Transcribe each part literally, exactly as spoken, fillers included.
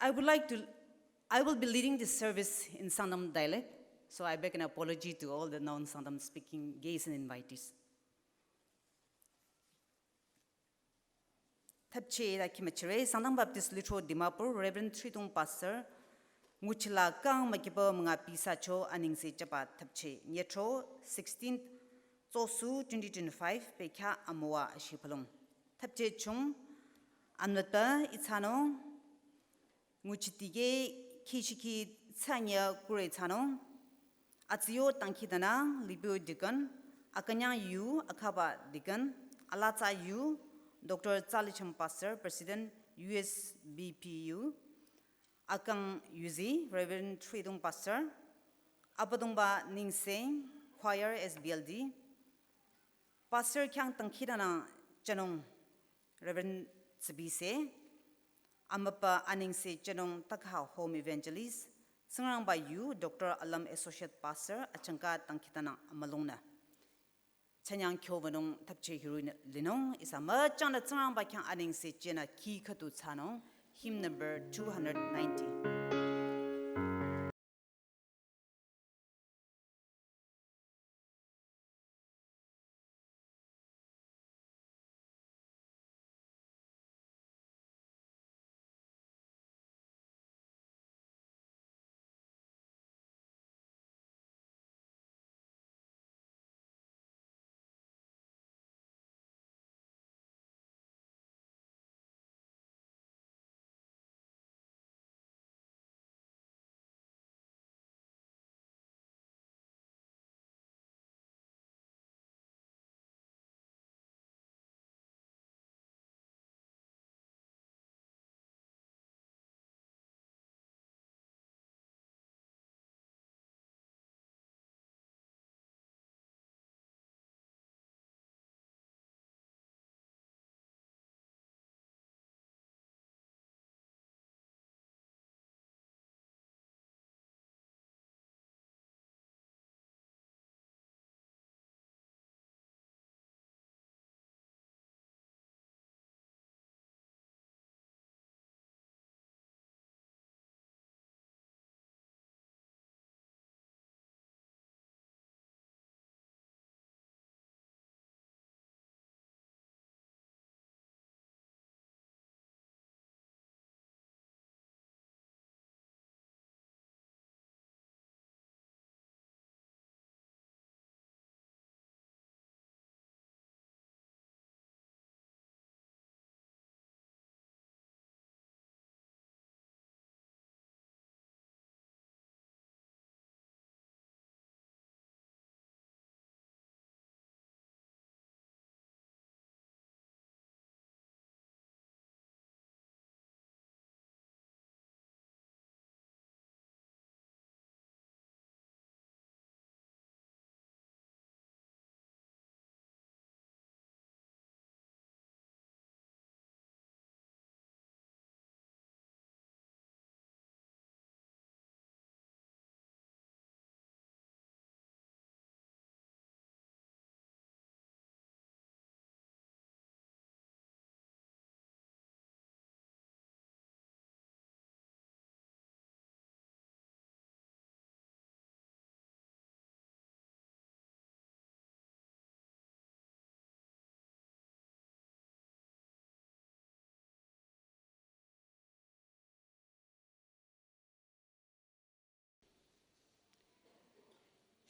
I would like to, I will be leading this service in Sangtam dialect, so I beg an apology to all the non-Sangtam speaking guests and invitees. Thapche da kimachire, Sangtam Baptist Lithro Dimapur, Reverend Thridong Pastor, nguchila kang makipa manga pisa cho aningse chapa thapche, nyetro sixteenth Tsosu twenty twenty-five, pekha amwa ashipalong. Thapche chung, anwata itsano, nguchitike kishiki tsanya kure tsano, atsiyo tangkitana, Libyo Deacon, akanyang yu, akaba Deacon, alatsa yu, Doctor Tsalicham Pastor, President U S B P U, akang yuzi, Reverend Thridong Pastor, abadongba ningse, choir S B L D, Pastor kyang tangkitana chanong, Reverend Tsibise, amapa aningse chanong takha home evangelist, Tsingrangba yu Doctor Alam Associate Pastor, achangka tangkitana amalongna. Chanyang kyo vanong thapche hiru linong, isa machangna Tsingrangba kyang aningse chena ki khatu tsanong, hymn number two hundred ninety.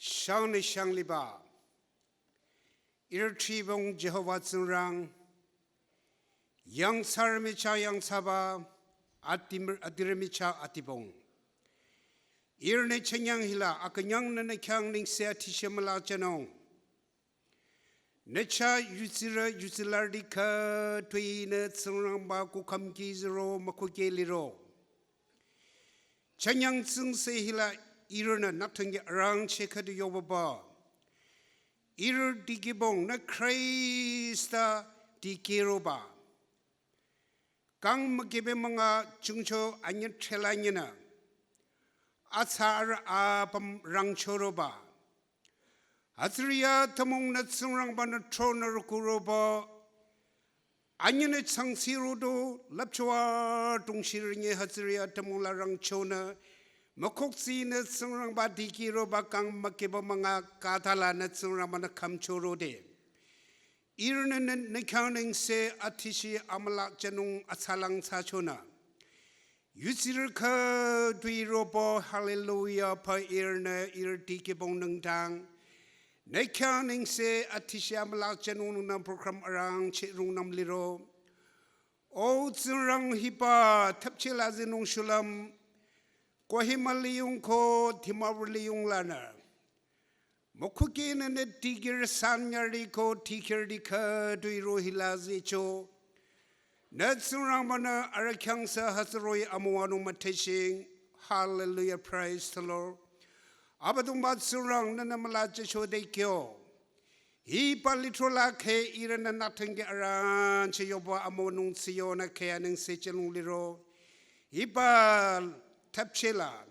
Shangnü shang liba. Ihrü tribong Jehova Tsingrang, yangthsarü michah yangthsaba, atimr-, adirü michah adibong. Ihrünü chanyang hila akünyangnü nü khyang nengse atishe müla chanung. Nü chah yutsirü yutsilardi khütoi nü Tsingrangba kukham ki ziro mükuke liro. Chanyang tsingse hila ihrünü nü thüngi arangcheh khüdu yobaba. Ihrü dikehbong nü Khrista dikehroba. Kang mükebe münga chungcho anyü threla nyinü. Atsa arüh apüm rangchoroba. Atsiriya tümung nü Tsingrangba nü thronü rükuroba. Anyinü changsi rodo, lapchoa tongshirünye hatsüri atümung la rangchonü, mükoksinü Tsingrangba dikehroba kang mükeba münga katalanü Tsingrangbanü khümcho rode. Ihrünü nü, nü khyang nengse atishi amüla jünung atsalang thsachonü. Yutsirü khüdui robo, hallelujah, pa ihrünü ihrü dikehbong nengdang. Nü khyang nengse atishi amüla jünung nungnang program arangcheh rungnüm liro. O Tsingrang hiba thapcheh la zinung shulüm, Kohima liyong ko Dimapur liyong lanü. Mükhuki nü nü dikehre sanyari ko dikehre di khüdui roh-i la zicho. Nü Tsingrangbanü arüh khyang sü hatsü roh-i amüwanung müthehshing. Hallelujah, praise the Lord. Abüdongba Tsingrang nü nü müla jücho de kyo. Hiba lithro la kheh ihrünü nü thengki arangcheh yoba amüwanung tsiyonü kheh anengse jünung liro. Hiba thapcheh la.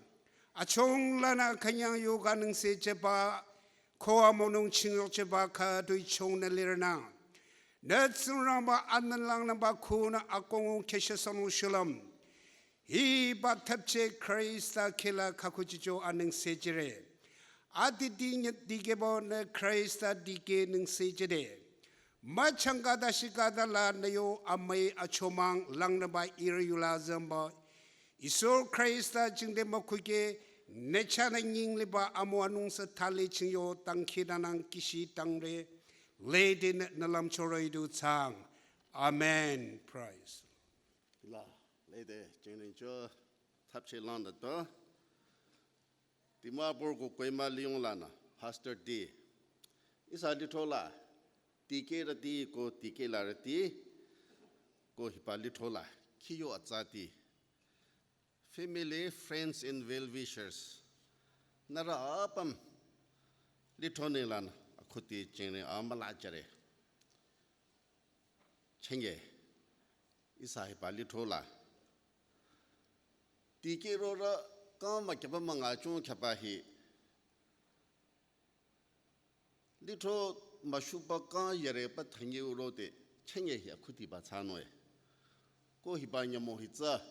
Achong lanü künyang yoga nengse jüba ko amüwanung chingyok jüba khüdui chongnü lirünang. Nü Tsingrangba anenglang nüba khunü akong kheshe sanung shulüm. Hiba thapcheh Khrista kheh la khükuchicho anengse jüre. Ati di nyet dikehbo nü Khrista dikeh nengse jüde. Müchangkada shikada la nü yo amüi achomang langnüba ihrü yula zümba. Iso Khrista jingte mükhuki nü chahnü nying liba amüwanung sü thali chingyo tangkhidanang kishi tangre. Lede nü, nü lümchoro idu tsang. Amen. Praise. La, lede, jingringcho, thapcheh lang da to. Dimapur ko Kohima liyong lanü, Pastor D. Ihsa lithro la, dikehrüti ko dikehlarüti, ko hiba lithro la, khiyo atsati. Family, friends and well-wishers. Nührü apüm lithro nenglanü, akhuti jingring amüla jüre. Chenge, ihsa hiba lithro la. Dikehrorü kang mükyaba münga chung kyaba hi. Lithro müshuba kang yareba thangye urode chenge hi akhutiba thsanoi. Ko hiba nyümong hi tsü.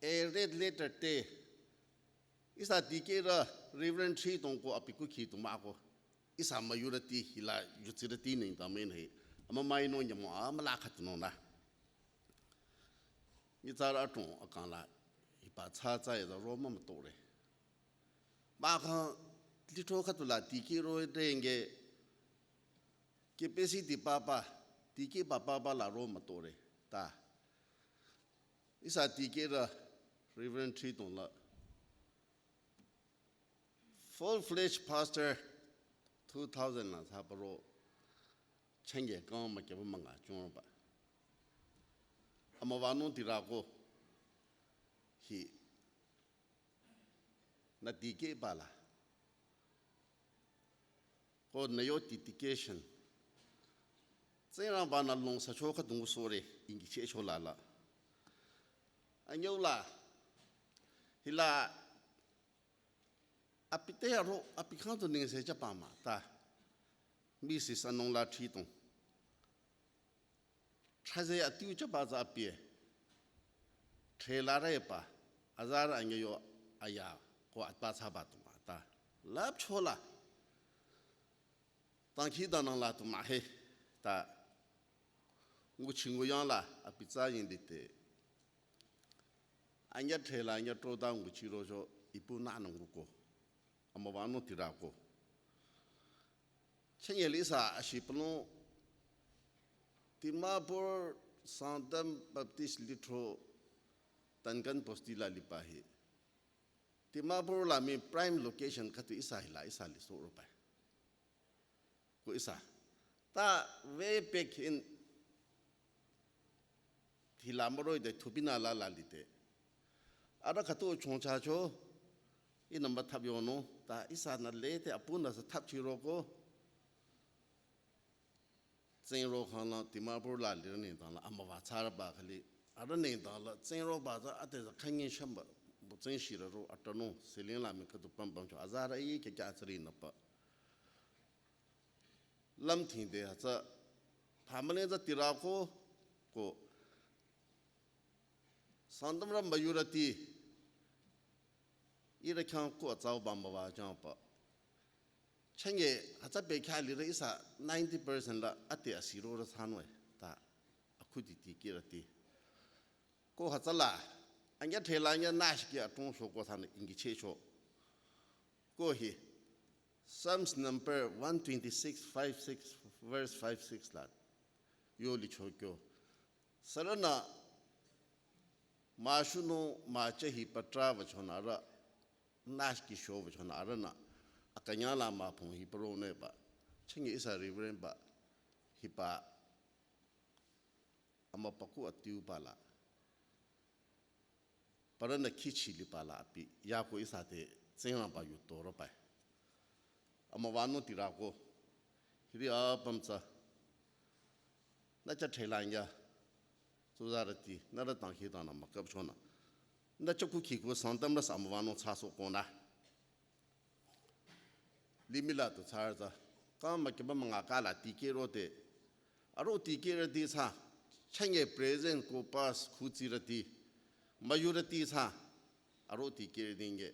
A red letter te. Ihsa dikehrü Reverend Thridong ko abi kukhi du mah ko. Ihsa müyurüti hila yutsirüti nengdang mii hi. Amümüinung nyümong amüla khüdunung la. Nyitsarü adrong akang la hiba tsü tsü ya za ro mümütore. Mahkhang lithro khüdu la dikehro renge capacity papa, dikehba papa la ro mütore. Ta. Ihsa dikehrü Reverend Thridong la full-fledged pastor two thousand la thsaba ro chenge kang mükyaba münga chungba. Amüwanung tirü ko hi nü dikehba la. Ko nü yo dedication. Tsingrangba nü longsacho khüdungu sore, ingi checho la la. Anyüla, hila, abi te aro, abi khang tu nengse jüba mah ta. Missus Anungla Thridong. Thraze atiu jüba tsü abi. Threlareba, azarü anyü yo aya, ko atba thsaba du mah ta. Lapcho la. Tangkhi danang la du mah he. Ta. Nguchi nguyang la, abi tsü ying di te. Anyü threla, anyü troda nguchi rocho, ipu nü nang ko. Amüwanung tirü ko. Chenge lisa ashipno Dimapur Sangtam Baptist Lithro Tankan Bosti la liba hi. Dimapur la mii prime location khüdu ihsa hila ihsa lisohroba. Ko ihsa. Ta way back in hila müroh-i de thupinü la la lide. Arüh khüdu chongcha cho, ihnü müthap yonung, ta ihsanü lede apunü sü thapchiro ko. Tsingro khang la Dimapur la lirü nengdang la amüwa thsarüba khali. Arüh nengdang la tsingro ba tsü ade tsü khangin shamba, bu tsingshirü ro atanung, siling la mii khüdu pam pam cho, azarü i kya kya tsüri nüpa. Lümthingde hütsü, phamüling tsü tirü ko, Ko Sangtamrü müyurüti ihrü khyang ko atsauba müwajüngba. Chünye hütsü bekhyah lirü ihsa ninety percent la ate asirorü thsanung-e ta akhuti tikehrüti. Ko hütsüla anyüh thela anyüh nashiki atung soko thsanü ingichehcho. Ko hi Psalms number one twenty-six, five six, verse five six la yolicho kyo. Sürünü müshunung mücheh hi patra wüchonü arüh, nashiki sho wüchonü arühnü akünyang la müphung hi paro neba. Chünye ihsa Reverend ba hiba amübükuh adiuba la, parünü khichi liba la abi yako ihsa te Tsingrangba yu toroba-e. Amüwanung tirü ko, hiri apüm tsü nü chah thela anyüh tsuzarüti nührü dangkhidangnang müküpchonü, nü chah kukhi ko Sangtamrü sü amüwanung thsasohkonü limih la tu thsarü tsü, kang mükyüba münga kala tikehro te, aro tikehrüti thsa, chünye present ko past khutsirüti, müyurüti thsa, aro tikehrüti nge.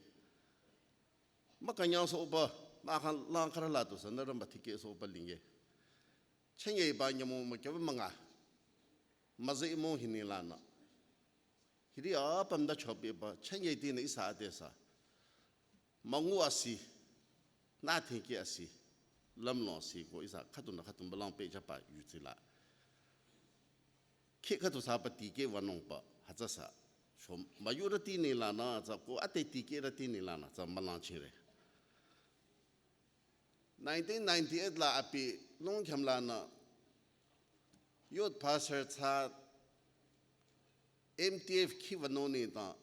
Mükünyangsohba, mahkhang lang khürü la tusü nührü mütikehsohba linge. Chünye hiba nyümong mükyüba münga müzehmong hi nenglanü, hiri apüm nü chobeba chünyetinü ihsa adesü müngu asi, nü thingki asi, lümlong asi ko ihsa khüdunü khüdu mülang pehjüba yudsi la, kheh khüdu thsaba tikeh wünungba hütsüsü sho müyurüti nenglanü tsü ko ate tikehrüti nenglanü tsü mülangchire. Nineteen ninety-eight la abi Longkhim lanü youth pastor thsa M T F khi wünung nengdang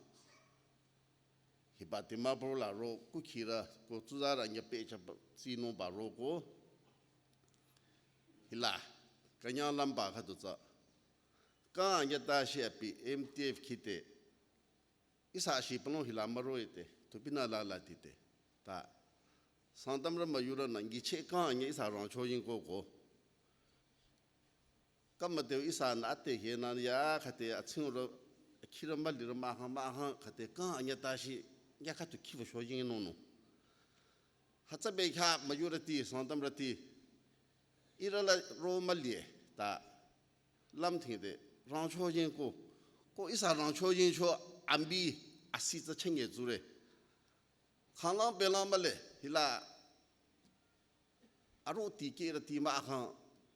hiba Dimapur la ro kukhirü ko tsuzarü anyüh pehjüba tsinungba roko, hila künyang lümba khüdu tsü kang anyüh tashi abi M T F khi te ihsa shi pünung hila müro-e te, tupinü la la ti te. Ta Sangtamrü müyurünü ngicheh kang anyüh ihsa rangcho ying koko. Kang müdeu ihsanü ate hinü ya khüte atsingrü, khirü mülirü mahkhang mahkhang khüte kang anyüh tashi ya khüdu khiwü sho ying nonung. Hütsü bekhyah müyurüti, Sangtamrüti, ihrü la ro müli-e ta lümthingde rangcho ying ko, ko ihsa rangcho yingcho amübi asi tsü chünye tsure. Khanglang belang mühle, hila aro tikehrüti mahkhang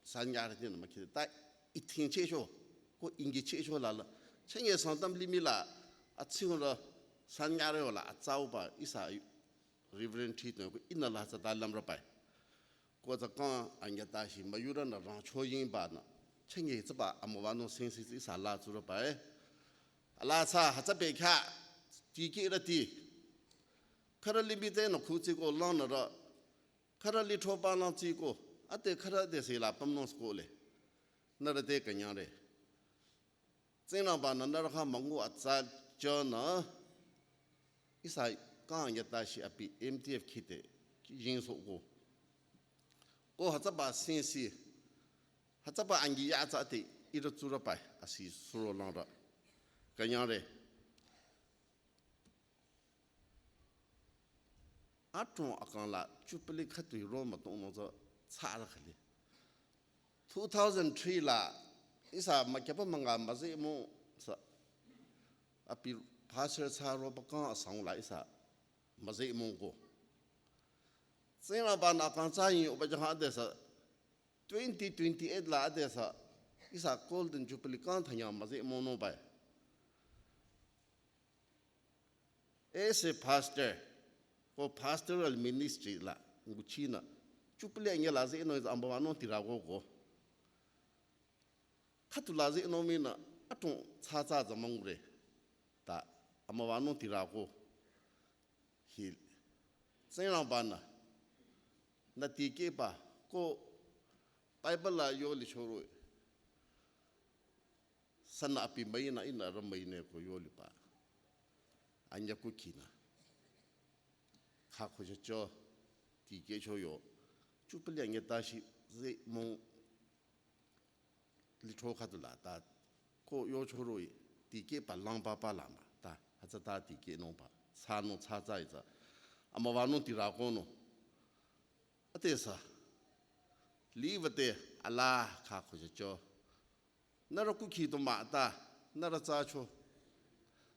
sanyarütinü mükhide ta ithingchehcho, ko ingichehcho la la, chünye Sangtam limih la atsingrü sanyarü la atsauba ihsa Reverend Thitong ko ihnü la tsü ta lümrüba-e. Ko tsü kang anyüh tashi müyurünü rangcho yingbanü, chünye tsüba amüwanung singsi tsü ihsa la tsurüba-e. Ala tsü hütsü bekhyah tikehrüti, khürü limih tenü khutsiko langnürü, khürü lithroba langtsiko, ate khürü adesü la pümnung sükole, nührü te künyangre. Tsingrangbanü nührü khyang müngu atsa jünü ihsa kang anyüh tashi abi M T F khi te yingsohko. Ko hütsüba singsi, hütsüba angi ya tsü ate ihrü tsurüba-e asi suro langrü. Künyangre. Adrong akang la Jubilee khüdu hi ro mütongnung tsü thsarü khüli. Two thousand three la ihsa mükyüba münga müzehmong sü abi pastor thsa roba kang asang la ihsa müzehmong ko. Tsingrangbanü akang thsa ying yoba jang adesü twenty twenty-eight la adesü ihsa Golden Jubilee kang thanyang müzehmong nungba-e. As a pastor, ko pastoral ministry la nguchinü Jubilee anyüh la zehnung tsü amüwanung tirü koko. Khüdu la zehnung minü adrong thsa thsa tsü müngure. Ta amüwanung tirü ko hi Tsingrangbanü nü tikehba ko Bible la yolicho ro-e. Sünü abi müinü ihnü arüh müinü ko yoliba anyüh kukhinü khakhochocho tikehcho yo. Jubilee anyüh tashi zehmong lithro khüdu la ta ko yochoro-i, tikehba langba pa la mah, ta, hütsüta tikehnungba, thsanung thsatsai tsü, amüwanung tirakonung. Ade sü, liwüde ala kha khujacho. Nührü kukhi du mah ta, nührü thsacho.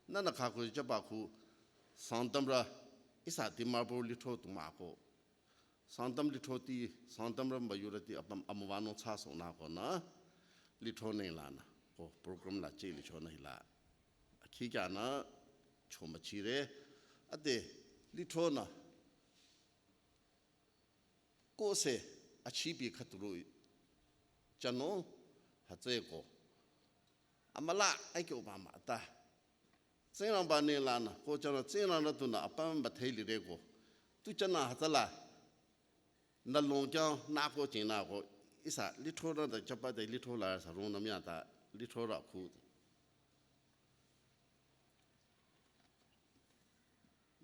Nühnü kha khujachoba khu, Sangtamrü, ihsa Dimapur lithro du mah ko. Sangtam lithroti, Sangtamrü müyurüti apüm amüwanung thsasohnü konü, lithro nenglanü, ko program la cheh lichonü hila. Khikyanü, chomüchire, ade, lithronü, ko se, achibi khaturu, chanung, hütsüeko. Amüla, aikyo ba mah ta. Tsingrangba nenglanü, ko chanü Tsingrang nü tunü apüm ba thei lireko. Tu chanü hütsüla, nü longkyang nü ko chingnü ko, ihsa lithro nü da chapa de lithro la sa rung nü mya ta, lithro ra khu.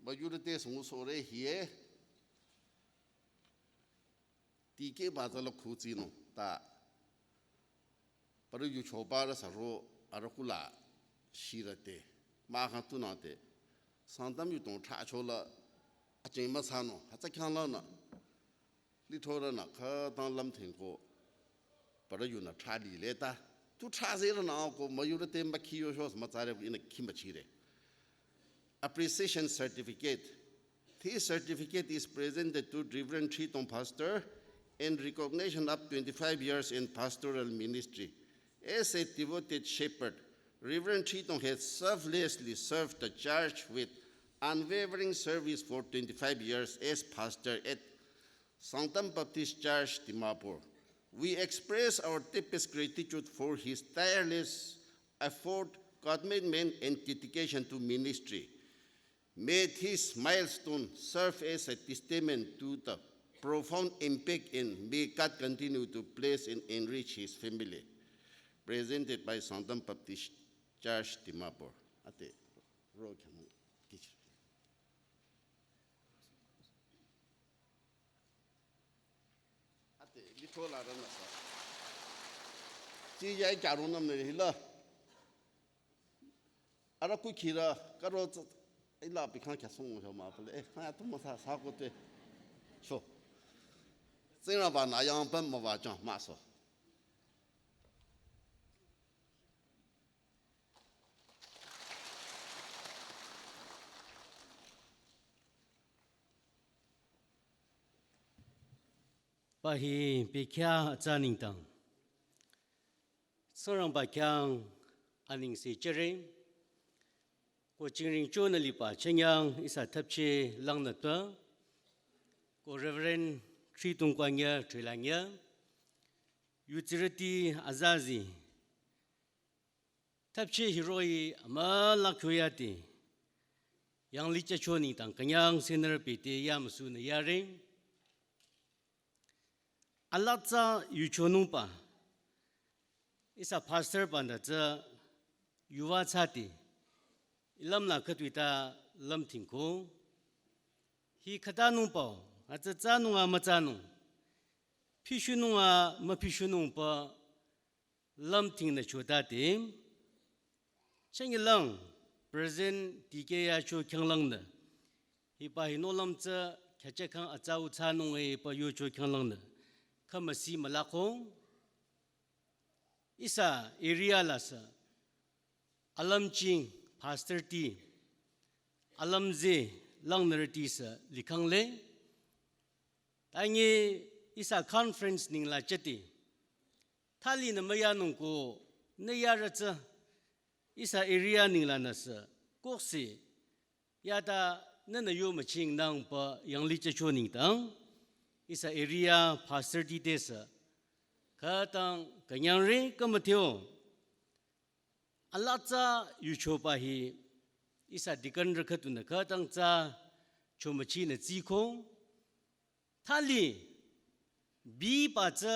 Majority süngu sore hiye, tikehba tsü la khu tsinung ta. Parü yuchoba rü sü ro arüh kula shirüte. Mahkhang tunüte. Sangtam yudong thracho la acheng müthsanung. Hütsü khyanglanü. Lithronü khütang lümthing ko. Parü yunü thra lile ta. Tu thra zerünü ko müyurüte mükhi yoshos mütsare ko ihnü khimüchire. Appreciation certificate. This certificate is presented to Reverend Thridong Pastor in recognition of twenty-five years in pastoral ministry. As a devoted shepherd, Reverend Thridong has selflessly served the church with unwavering service for twenty-five years as pastor at Sangtam Baptist Church, Dimapur. We express our deepest gratitude for his tireless effort, commitment, and dedication to ministry. May this milestone serve as a testament to the profound impact and may God continue to bless and enrich his family. Presented by Sangtam Baptist Church, Dimapur. Ate, ro khyang kichir. Ate, lithro la rana sa. Chi yai kya ro nam ne hila. Arüh kukhirü, karo tsa, ila bikhan kya song mo ma pale. Eh, kha tu ma sa, sa ko te. So. Tsingrangba nü yangpüm müwajüng mah so. Pahi bekhyah atsa nengdang. Tsingrangba khyang anengse jüre. Ko jingring chonü liba chenyang ihsa thapche langnü twa. Ko Reverend Thridong Kwangya Thrilangya. Yutsirüti azazi. Thapche hiroh-i amüla kyoyati. Yanglih chacho nengdang künyang senere pete yamüsunü yare. Alaa tsü yuchonungba. Ihsa pastor ba nü tsü yuva thsati. Ilümla khütoi ta lümthingko. Hi khütanungba-o, hütsü thsanung a müthsanung. Phishunung a müphishunungba lümthingnü chotate. Chengilang, present dikeh yacho khyanglangnü. Hiba hi nohlüm tsü khyachehkhang atsau thsanung e hiba yocho khyanglangnü. Khümüsi mülako. Ihsa area la sü. Alümching pastor ti. Alümze langnürüti sü likhangle. Tangi ihsa conference nengla chati. Thali nü müyanungko nü yarü tsü ihsa area nengla nüsü koksi yata nünü yo müchingnangba yanglih chacho nengdang ihsa area pastor ti tesü khütang künyangre kümütheo. Alaa tsü yuchoba hi ihsa deaconrü khüdunü khütang tsü chomüchinü tsiko. Thali biba tsü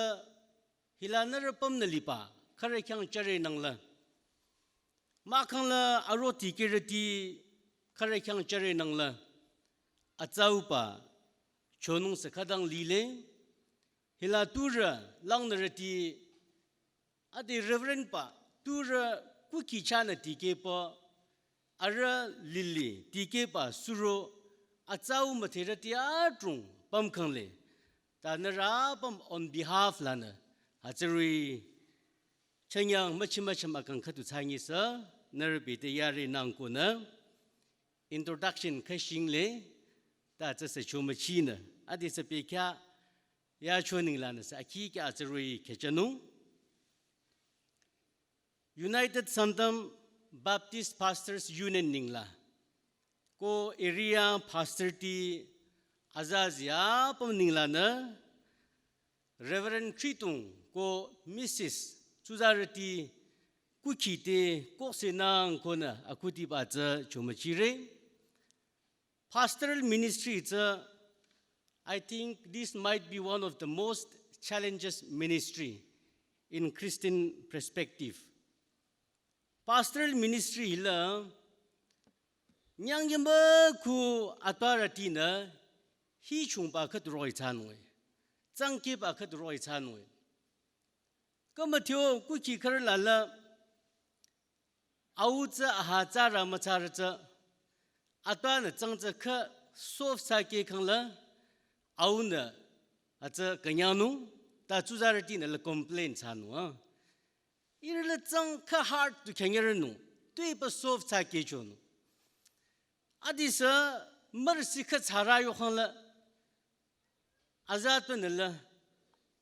hila nührü pümnü liba khürü khyang jüre nangla. Mahkhangla aro dikehrüti khürü khyang jüre nangla. Atsauba chonung sü khütang lile. Hila turü langnürüti ade Reverend ba, turü kukhi chahnü dikehpü, arüh lili dikehba suro, atsau müdherüti adrong pümkhangle. Ta nührü apüm on behalf lanü, hütsüri chünyang müchimüchim akang khüdu thsanyisü, nührü bete yare nangkonü introduction khüshingle, ta tsüsü chomüchinü, adisü bekhyah yacho nenglanüsü akhi kya hütsüri khehchanung. United Sangtam Baptist Pastors Union nengla, ko area pastorti azazi apüm nenglanü, Reverend Khritung ko Missus tsuzarüti kukhi te koksü nangkonü akhudiba tsü chomüchire. Pastoral ministry tsü, I think this might be one of the most challenges ministry in Christian perspective. Pastoral ministry la nyangye mükhu atbarütinü hichungba khüdu roh-i thsanung-e, tsangkehba khüdu roh-i thsanung-e. Kümüthyo kukhi khürü lala au tsü aha tsürü mütsürü tsü, atbarünü tsang tsü khü soft thsakeh khangla, aunü atsü künyangnung, ta tsuzarütinü la complain thsanung a. Ihrü la tsang khü hard tu khyanyerünung, tuepü soft thsakehchonung. Adisü mürüsi khü thsarü yokhangla, azatpünü la,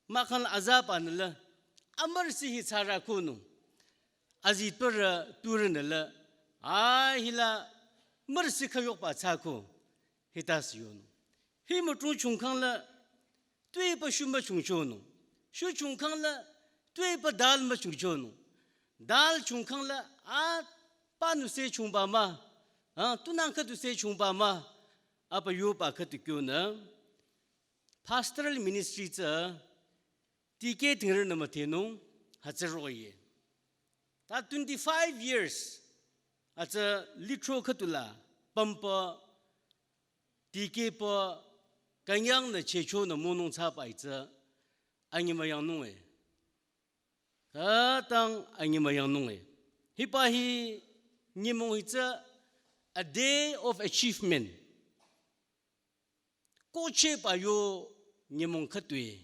mahkhang azatpünü la, amürüsi hi thsarü konung. Azitpürü turünü la, a hila mürüsi khü yokba thsako, hitasü yonung. Hi mütung chungkhangla, tuepü shu müchungchonung. Shu chungkhangla, tuepü dal müchungchonung. Dal chungkhangla, a panu se chungba mah, a tunang khüdu se chungba mah, apü yoba khüdu kyonü. Pastoral ministry tsü dikeh tingrünü müdhenung hütsü roh-i. Ta twenty-five years, atsü lithro khüdula pümpü dikehpü künyangnü chehchonü monung thsaba hi tsü anyemüyangnung-e. Khütang anyemüyangnung-e. Hiba hi nyümong hi tsü a day of achievement. Kohchehba yo nyümong khüdu-e,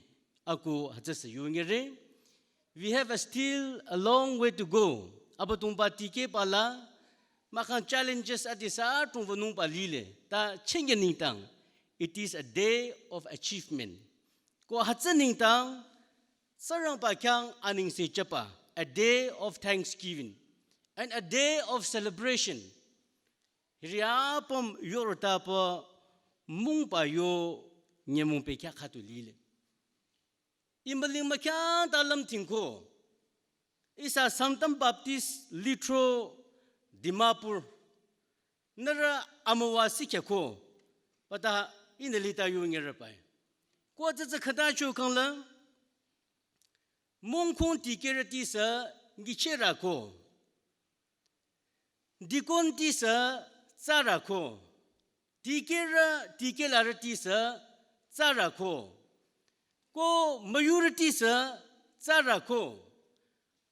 ako hütsüsü yonyire. We have a still a long way to go. Abüdongba dikehba la, mahkhang challenges adisü adrong wünungba lile, ta chenge nengdang, it is a day of achievement. Ko hütsü nengdang, Tsingrangba khyang anengse jüba, a day of thanksgiving and a day of celebration. Hiri apüm yorütapü mungba yo nyümong bekhyah khüdu lile. Ih müling mükhyang ta lümdhingko. Ihsa Sangtam Baptist Lithro Dimapur. Nührü amüwa sikyako. Bata ihnü lita yonyire bai. Ko tsütsü khüta chokhangla. Mongkhong dikehrütisü nyichehrüko. Deacontisü tsürüko. Dikehrü, dikehlarütisü tsürüko. Ko müyurütisü tsürüko.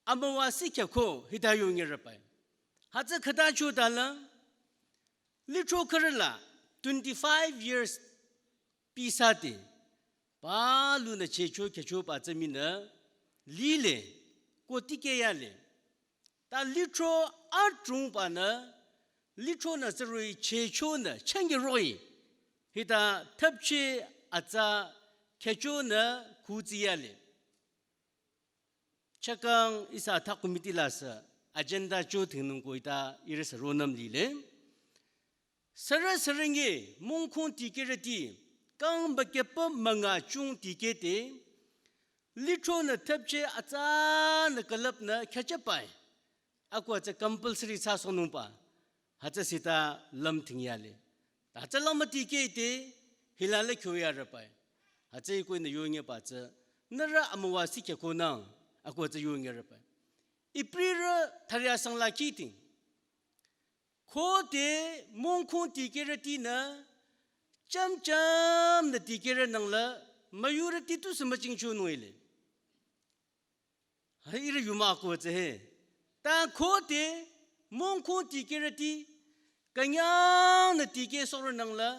Amüwa sikyako hita yonyire bai. Hütsü khüta chotala, lithro khürüla twenty-five years pisati, palunü chehcho khyüchoba tsü minü lile, ko dikeh yale. Ta lithro adrongbanü, lithronü tsüroi chehchonü chenge roh-i, hita thüpcheh atsa khyüchonü kuthsi yale. Chakang ihsa tha committee lasü agenda cho dhingnung ko hita ihrüsü ronüm lile. Sürü sürünge mongkhong dikehrüti kang bakepü münga chung dikehde, lithronü thüpcheh atsanü külüpnü khyüchübai. Ako hütsü compulsory thsasohnungba. Hütsü sita lümdhing yale. Ta hütsü lümdhing dikehde, hilale kyo yare bai. Hütsü ih ko ihnü yonyeba tsü, nührü amüwa sikyakonang, ako hütsü yonyire bai. Iprirü thüre asang la kiding. Khode mongkhong dikehrütinü, cham chamnü dikehrünangla, müyurüti tusü müchingchonung ile. Hiri yuma ko tsü he. Ta khode mongkhu dikehrüti künyangnü dikehsohrünangla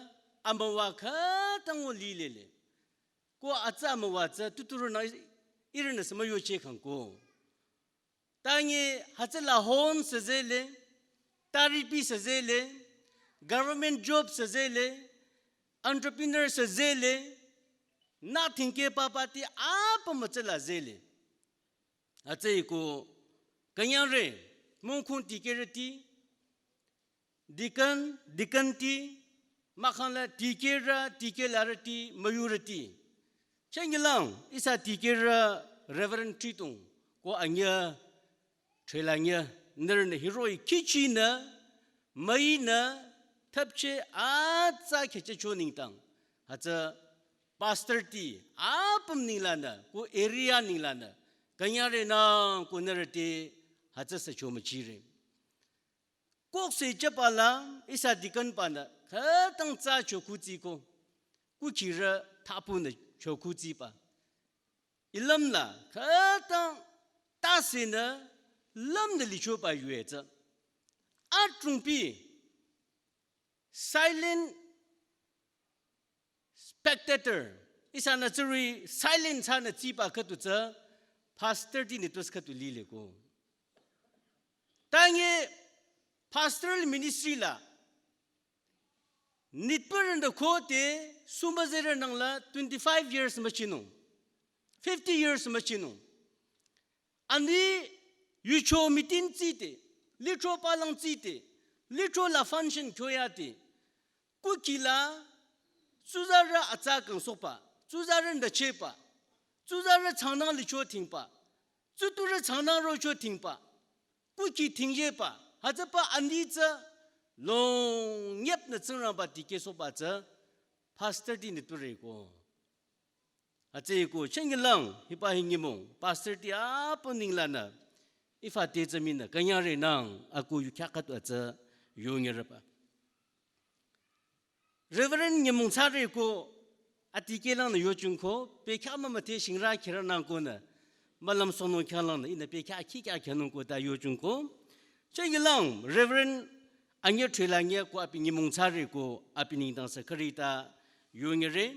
amüwa khütang o lilele. Ko atsa amüwa tsü tuturünü ihrünü sü müyocheh khangko. Tangi hütsüla hon süzele, taripi süzele, government job süzele, entrepreneur süzele, nü thingke papati apüm hütsüla zele. Hütsüeko künyangre, mongkhu dikehrüti, deacon, deaconti, mahkhangla dikehrü, dikehlarüti, müyurüti. Chünyelang, ihsa dikehrü Reverend Thridong, ko anyü, thüla nyü, nührünü hiroh-i kihchinü, müinü, thapcheh atsa khehchehcho nengdang. Hütsü pastorti, apüm nenglanü, ko area nenglanü, künyangre nang ko nührü te, hütsü sü chomüchire. Kokseh chapala ihsa deacon panü khütang tsa chokhutsiko, kukhirü thapunü chokhutsiba. Ilümla khütang tasenü lümnü lichoba yue tsü. Adrongpi silent spectator, ihsanü tsüri silent thsanü tsiba khüdu tsü, pastorti nitpü sü khüdu lileko. Tangi pastoral ministry la, nitpürünü khode sumüzerünangla twenty-five years müchinung, fifty years müchinung. Ani yucho meeting tsite, litro palang tsite, litro la function kyoyate, kukila, tsuzarü atsa kangsohba, tsuzarü ndachehba, tsuzarü changnang licho thingba, tsuturü changnang rocho thingba, kuki thingyeba, hütsüba ani tsü, long nyepnü Tsingrangba dikehsohba tsü, pastorti nitpüreko. Hütsüeko, chünyelang, hiba hi nyümong, pastorti apüm nenglanü, ifa te tsü minü, künyangre nang, ako yu khyah khüdu tsü, yongereba. Reverend nyümong thsareko, adikehlangnü yochungko, pekhyah mümüdhe shingrü khürü nangkonü, mülüm sohnung khyanglangnü, ihnü pekhyah khikhyah khyünungko ta yochungko. Chünyelang, Reverend anyü thüla nyü ko abi nyümong thsareko, abi nengdang sü khürü ta yongere.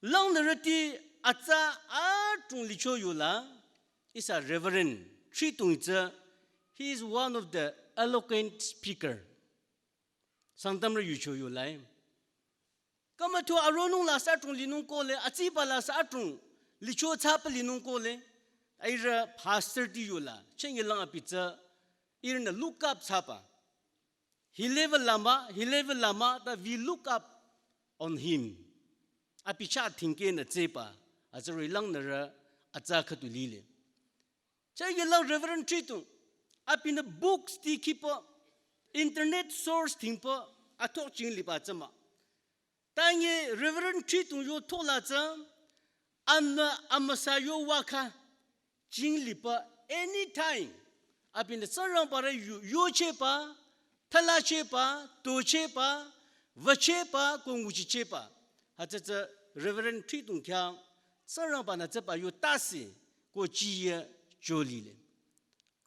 Langnürüti atsa adrong licho yola, ihsa Reverend Thridong tsü, he is one of the eloquent speaker. Sangtamrü yucho yolai. Kama tu aronung la sü adrong linung kohle, atsiba la sü adrong licho thsaba linung kohle, airü pastorti yola, chünyelang abi tsü, ihrünü look up thsaba. He level lama, he level lama, ta we look up on him. Abi chah thingkehnü tseba, hütsüri langnürü atsa khüdu lile. Chünyelang Reverend Thridong, abinü books ti khipü, internet source thingpü, atho chingliba tsü mah. Tangi Reverend Thridong yo thola tsü, anü amüsa yo waka, chingliba anytime. Abinü Tsingrangbarü yu, yochehba, thalachehba, tochehba, vachehba, ko nguchichehba. Hütsü tsü Reverend Thridong khyang, Tsingrangbanü tsüba yo tase, ko chiye cholile.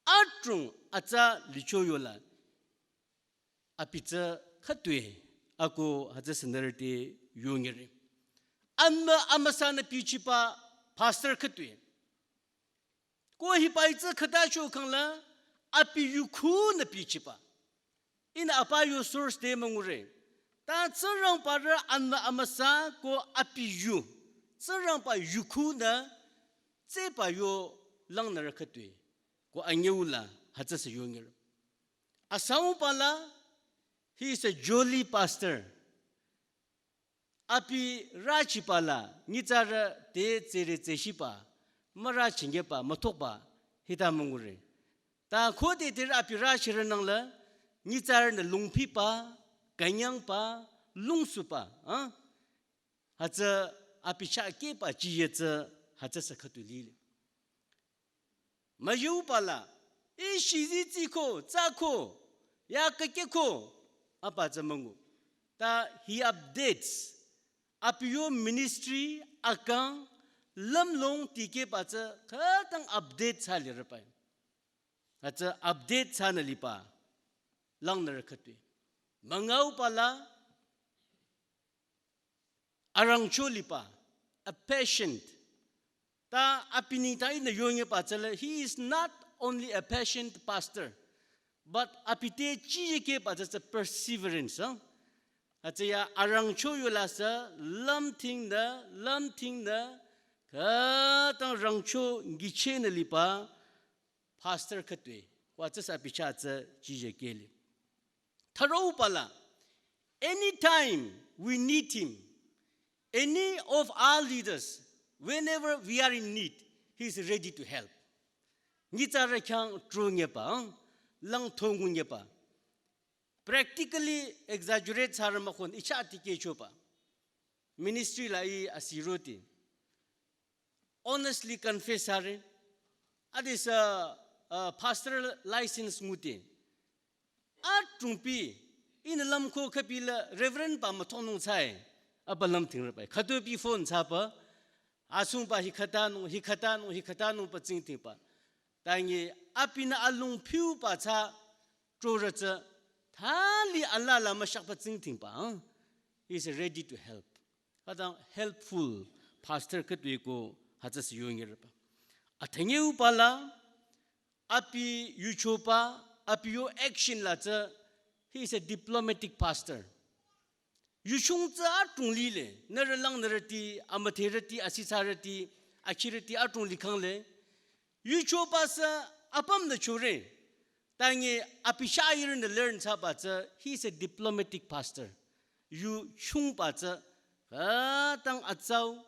Adrong atsa licho yola. Abi tsü khütoi, ako hütsü sü nührü te yongere. Anü amüsanü bichiba pastor khütoi. Ko hiba hi tsü khüta cho khangla, abi yu khunü bichiba. Ihnü apa yo source te müngure. Ta Tsingrangbarü anü amüsa ko abi yu. Tsingrangba yu khunü tseba yo langnürü khütoi. Ko anyüula hütsü sü yongere. Asangba la, he is a jolly pastor. Abi rüchiba la, nyitsarü te tsere tseshiba, mürüchingeba, müthokba, hita müngure. Ta khode te abi rüchirünangla, nyitsarünü lungpiba, künyangba, lungsuba, ha? Hütsü abi chah kehba chiye tsü, hütsü sü khüdu lile. Müyuba la, ishi zitsiko, tsako, ya kekeko, apa tsü müngu. Ta he updates, abi yo ministry, akang, lümlong tikehba tsü, khütang update thsalirübai. Hütsü update thsanü liba langnürü khütoi. Müngao pala arangcho liba, a patient. Ta abi nengdang ihnü yonyeba tsüla, he is not only a patient pastor, but abi te chiyekehba tsü tsü perseverance, ha? Hütsüya arangcho yola sü lümtingnü, lümtingnü, khütang rangcho ngichehnü liba pastor khütoi. Wa tsü sü abi chah tsü chiyekehli. Thüro pala, anytime we need him, any of our leaders, whenever we are in need, he is ready to help. Nyitsarü khyang tronyeba, lang thongunyeba. Practically exaggerate thsarü mükhon, ih chah tikehchoba. Ministry la ih asiroti. Honestly confess thsare. Adesü, uh, pastoral license nguti. Adrongpi, ihnü lümko khüpila Reverend ba müthonung thsae, aba lümtingrübai. Khütopi phone thsaba, asungba hi khütanung, hi khütanung, hi khütanung pü tsingdhingba. Tangi abinü alung phiuba thsa trorü tsü, thali alala müshakba tsingdhingba, ha? He is ready to help. Khütang helpful pastor khütoi ko hütsü sü yonyerüba. Athanyeu pala, abi yuchoba, abi yo action la tsü, he is a diplomatic pastor. Yuchung tsü adrong lile, nührü langnürüti, amüdherüti, asithsarüti, akhirüti adrong likhangle. Yuchoba sü apümnü chore. Tangi abi chah ihrünü learn thsaba tsü, he is a diplomatic pastor. Yuchungba tsü, khütang atsau,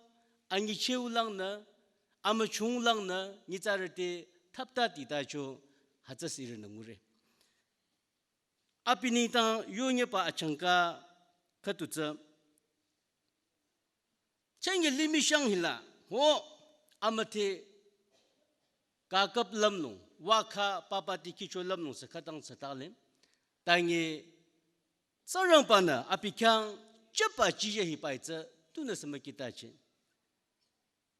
anyicheu langnü, amüchung langnü, nyitsarü te thapta titacho, hütsü sü ihrünü ngure. Abi nengdang yonyeba achangka khüdu tsü. Chenge limih shang hila, ho, amüdhe kakap lümnung, wakha papa tikehcho lümnung sü khütang tsü tale. Tangi Tsingrangba-nü abi khyang chaba chiye hibai tsü tunüsü mükitache.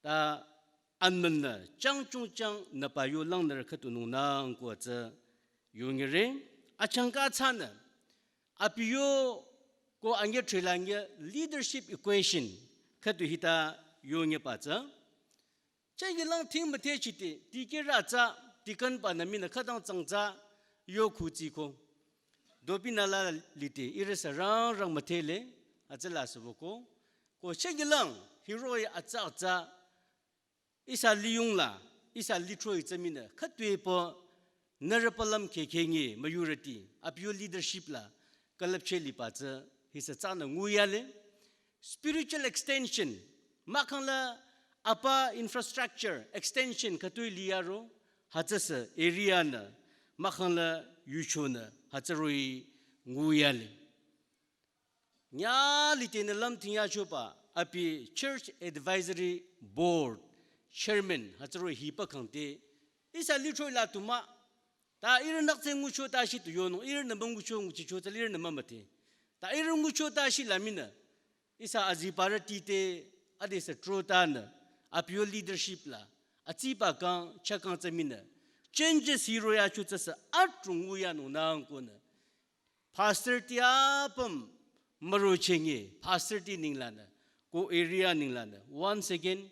Ta anmünü changchung chang nüpa yo langnürü khüdu nungnang ko tsü yonyere, achangka thsanü. Abi yo ko anyi thrilanyi leadership equation khüdu hita yonyeba tsü. Chah yilang thing müthehchiti, dikehrü tsü, deacon banü minü khütang tsang tsü, yo khutsiko. Dobi nü la liti, ihrü sü rangrang müthehle, atsüla süboko. Ko chah yilang, hiroh-i atsa atsa, ihsa liyung la, ihsa lithro-i tsü minü, khütoi pü, nührü palüm khekhengi, müyurüti, abi yo leadership la, külüpcheh liba tsü, hi sü tsünü nguyale. Spiritual extension, mahkhang la apa infrastructure extension khütoi liyaro, hütsüsü area nü, mahkhang la yuchonü, hütsü roh-i nguyale. Nyali tenü lümting yachoba, abi Church Advisory Board Chairman, hütsü roh-i hiba khangte, ihsa lithro-i la tu mah, ta ihrü naktsü ngucho ta shi tu yonung, ihrünü müngucho nguchicho tsü ihrünü mümüdhe. Ta ihrü ngucho ta shi la minü, ihsa azibarüti te, adesü trotanü, abi yo leadership la, atsiba kang, chakang tsü minü, changes hiroh-i yacho tsü sü adrong nguyanung nangkonü. Pastor ti apüm müro chengi, pastor ti ninglanü, ko area ninglanü. Once again,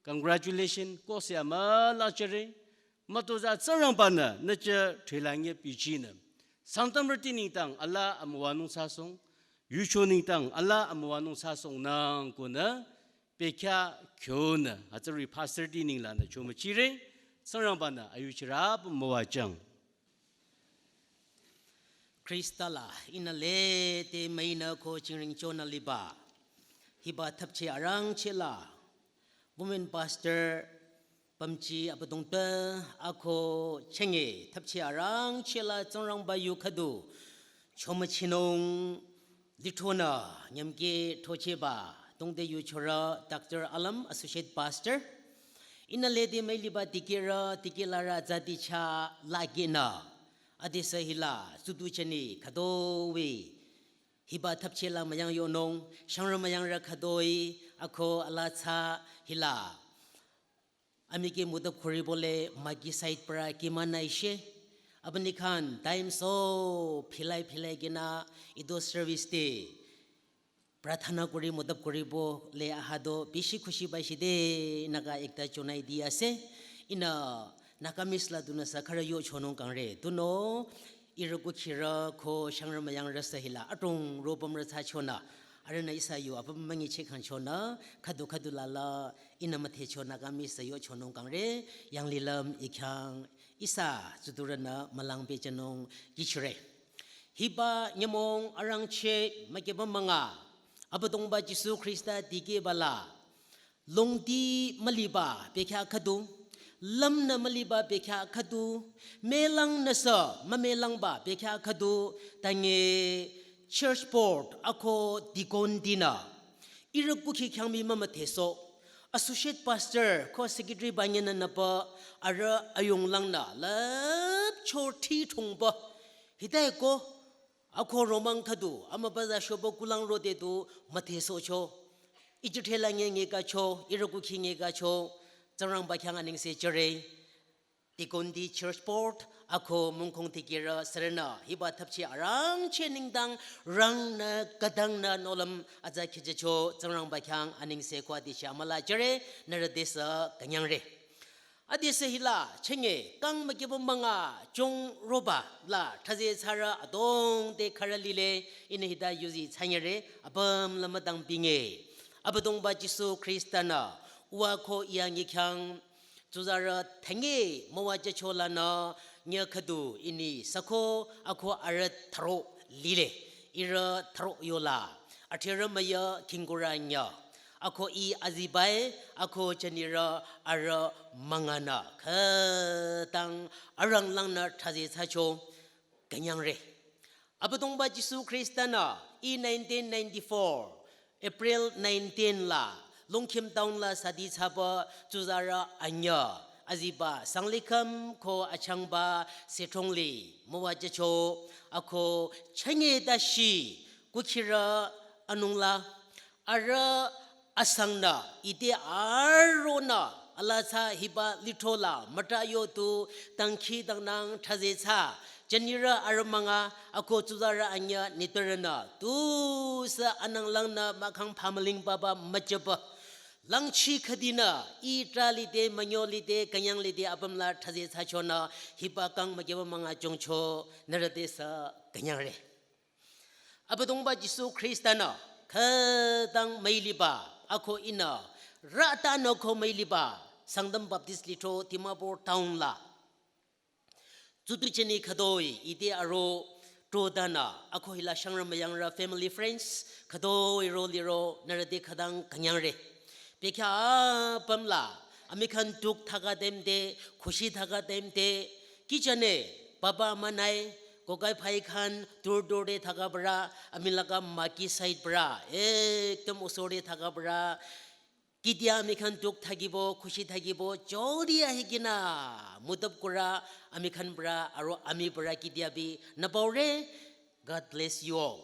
congratulations, ko se amüla chere, mütozah Tsingrangba-nü, nü chah thrilanyi bichinü. Sangtamrüti nengdang alaa amüwanung sasong, yucho nengdang alaa amüwanung sasong nangkonü, bekhyah kyonü, hütsü roh-i pastor ti ninglanü, chomüchire, Tsingrangba-nü, ayuchirü apüm müwajüng. Khrista la ihnü lede müinü ko chingring chonü liba. Hiba thapcheh arangcheh la. Women pastor pümji abüdongba ako chenge thapcheh arangcheh la Tsingrangba yu khüdu. Chomüchinung lithronü nyümke throchehba. Dongde yuchorü Doctor Alam Associate Pastor. Ihnü lede müiliba dikehrü, dikehlarü zati chah lagenü. Adesü hila, sudu chani khütoi. Hiba thapcheh la müyang yonung, shangrü müyangrü khütoi, ako alaa tsü hila. Amike müdüp khuri bole, magi side pra kima naishe. Abünikhan time so philai philai kina ido service te prarthana kori mudap koribo le ahado bishi khushi baishide Naga ekta chonai di ase. Ihnü Nagamese la dunü sa khürü yochonung kangre. Tunüo ihrü kukhirü ko shangrü müyangrü sü hila adrong ropümrü thsachonü. Arühnü ihsa yu apüm münyicheh khangchonü khüdu khüdu lala ihnü müdhecho Nagamese sü yochonung kangre. Yanglilüm ikhyang ihsa tsudurünü mülang pehjünung kihchire. Hiba nyümong arangcheh mükyüba münga Abüdongba Jisu Khrista dikehba la longdi müliba bekhyah khüdu, lümnü müliba bekhyah khüdu, melangnü sü mümelangba bekhyah khüdu, tange church board ako deacon dinü ihrü kukhi khyang mii mümüdhesoh, associate pastor ko secretary banyenü nüpü arüh ayunglangnü lüpcho thithongba. Hita-i ko ako romang khüdu amübü za shoba kulang rode du müdhesohcho. Ijüthela nge ngekacho, ihrü kukhi ngekacho, Tsingrangba khyang anengse jüre. Deacon di church board ako mungkong dikehrü sürünü hiba thapchi arangcheh nengdang rangnü khütangnü nohlüm atsa khehjücho Tsingrangba khyang anengse ko adesü amüla jüre, nührü tesü künyangre. Adesü hila chenge kang mükyüba münga chong roba la thsaze thsarü adrong te khürü lile. Ihnü hita yuzi thsanyere apüm la müdang binge. Abüdongba Jisu Khrista-nü uwa ko iya nyi khyang tsuzarü thenge müwajücho lanü nyü khüdu ini süko ako arüh thüro lile. Ihrü thüro yola, athrerü müyü khingkurü nyü. Ako ih azibai, ako jünirü arüh münganü khütang aranglangnü thsaze thsacho künyangre. Abüdongba Jisu Khrista-nü ih nineteen ninety-four April nineteen la Longkhim town la sadi thsaba tsuzarü anyü aziba sanglikhüm ko achangba Sethongli müwajücho ako chenge dashi kukhirü anungla arüh asangnü ite aronü alaa thsa hiba lithro la müta yo tu dangkhidangnang thsaze thsa. Jünirü arüh münga ako tsuzarü anyü nitpürünü tusü ananglangnü mahkhang phamüling papa müjüba. Langchi khüdinü ih trah lide, münyo lide, künyang lide apüm la thsaze thsachonü hiba kang mükyüba münga chongcho, nührü tesü künyangre. Abüdongba Jisu Khrista-nü khütang müiliba ako ihnü rütanü ko müiliba Sangtam Baptist Lithro Dimapur town la tsutu jeni khütoi ite aro trodanü ako hila shangrü müyangrü family friends khütoi ro liro nührü te khütang künyangre. Bekhyah apüm la amikhan dukh thaka time te, khushi thaka time te, kihchane baba mah nai, kokai bhai khan dur dur te thaka pora, ami laga maki side pora ekdom usor te thaka pora, ketia amikhan dukh thakibo, khushi thakibo, joldi ahikena mudap kora amikhan pora aro ami pora ketia bi napaore. God bless you all.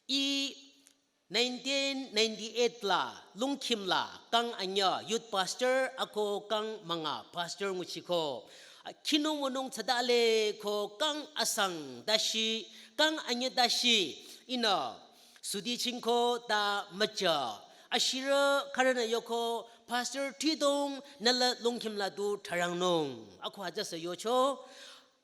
Ih nineteen ninety-eight la Longkhim la kang anyü youth pastor ako kang münga pastor nguchiko, khinung wünung thsadale ko kang asang dashi, kang anyü dashi ihnü sudi chingko ta müjü. Ashirü khürünü yoko, Pastor Thridong nüla Longkhim la du thsarangnung. Ako hütsüsü yocho.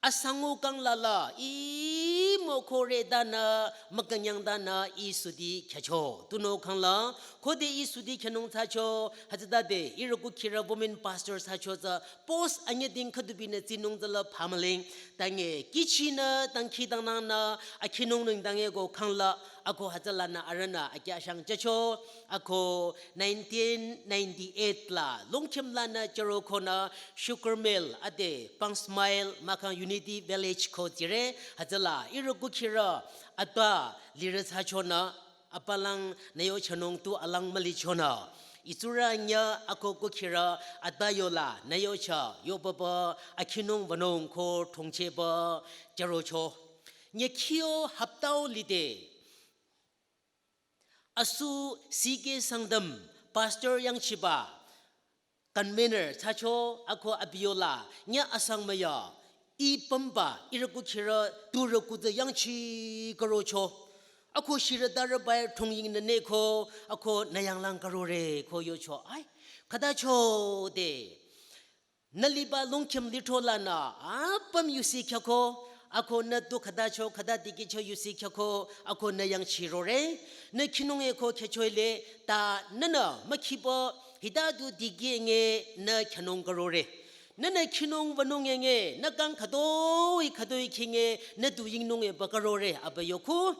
Asangu kang lala ih mükohre danü, mükünyang danü ih sudi khyücho. Tunüo khang la khode ih sudi khyünung thsacho, hütsütade ihrü kukhirü women pastor thsacho tsü post anyüding khüdubinü tsinung tsüla phamüling. Tange kihchinü dangkhidangnangnü akhinung nengdang eko khang la ako hütsülanü arühnü akyahshang jücho. Ako nineteen ninety-eight la Longkhim lanü jüro konü Sugar Mill ade Pang's Mile mahkhang Unity Village ko jire, hütsüla ihrü kukhirü atpa lirü thsachonü apalang nüyo thsanung tu alang mülichonü, itsurü anyü ako kukhirü atpa yola nüyo thsa yobaba akhinung wünung ko thongcheba jürocho. Nyükhi-o hapta-o lide asu C K Sangtam pastor yangchiba convener thsacho ako abi yola nyü asang müyü I pümba, ihrü kukhirü, turü kutsü yangchi karocho. Ako shirü darü bai thongying nü neko, ako nü yanglang karore ko yocho. Ai, khütacho de. Nü liba longkhüm lithro lanü, apüm yusi khyako, ako nü tu khütacho, khüta dikehcho yusi khyako, ako nü yangchirore. Nü khinung eko khyachoile, ta nünü mükhiba, hita du dikeh nge nü khanung karore. Nünü khinung wünung nge, nü kang khütoi khütoi khinge, nü du yingnung e bakarore, aba yoku.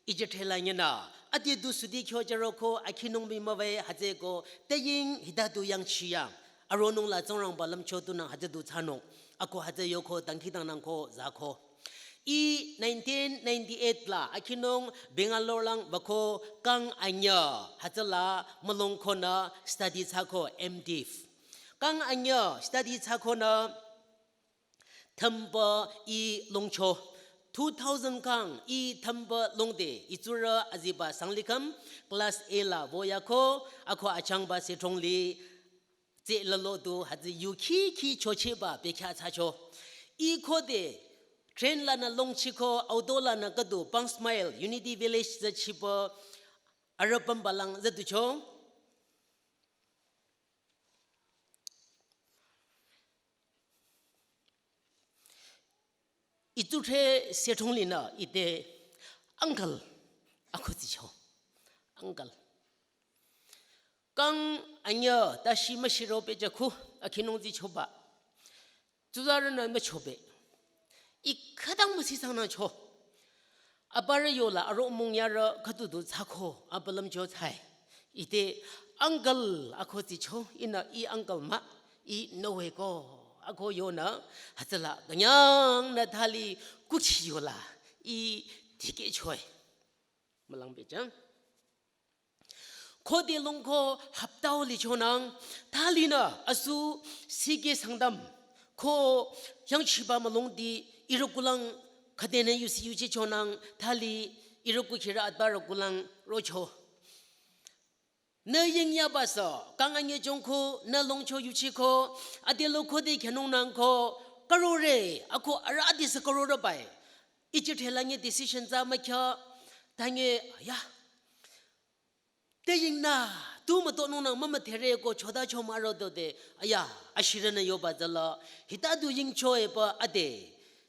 Ije thela nyena, ati du sudi kyo jaro ko, akhinung mi mawe, hütsüko, te ying hita du yangchiya. Aronung la Tsingrangba lümcho tunang hütsü du thsanung. Ako hütsü yoko, dangkhidangnang ko, zako. I nineteen ninety-eight la, akhinung Bangalore lang bako kang anya, hütsüla mülung konü study thsako M.Div. Kang anya study thsakonü thümba I longcho. Two thousand kang I thümba longde, itsurü aziba sanglikhüm class A la woyako, ako achangba setrongli, tse lalo du hütsü yu khi khi chocheba bekya thsacho. I khode train lanü longchiko, auto lanü kadu Panch Mile Unity Village zachiba arüh pümbalang zaducho. Itsuthre setronglinü ite uncle ako tsicho. Uncle. Kang anya tashi mashiro pe jaku akhinung tsichoba. Tsuzarünü müchobe. I khütang müsi sangnü cho. Aparü yola aro mungyarü khütudu thsako, apülüm jo thsai. Ite uncle ako tsicho, inü I uncle mah, I nüwe ko. Ako yonü, hütsüla, künyangnü thali kuchi yola, I dikehchoi. Mülang bejang. Khode longko haptao lichonang, thalinü asu sikeh Sangtam ko yangchiba mülungdi ihrü kulang khüdenü yusi yuchichonang, thali ihrü kukhirü atbarü kulang rocho. Nü yingyaba sü, kang anye jongko, nü longcho yuchiko, adelo khode khenungnang ko, karore, ako arüh adesü karore bai. Ije thela nge decision thsa mükya, tange, ya, te yingnü, tu mütonungnang mümüdhere ko choda chomaro dode, aya, ashirünü yoba zala, hita du yingcho eba ade,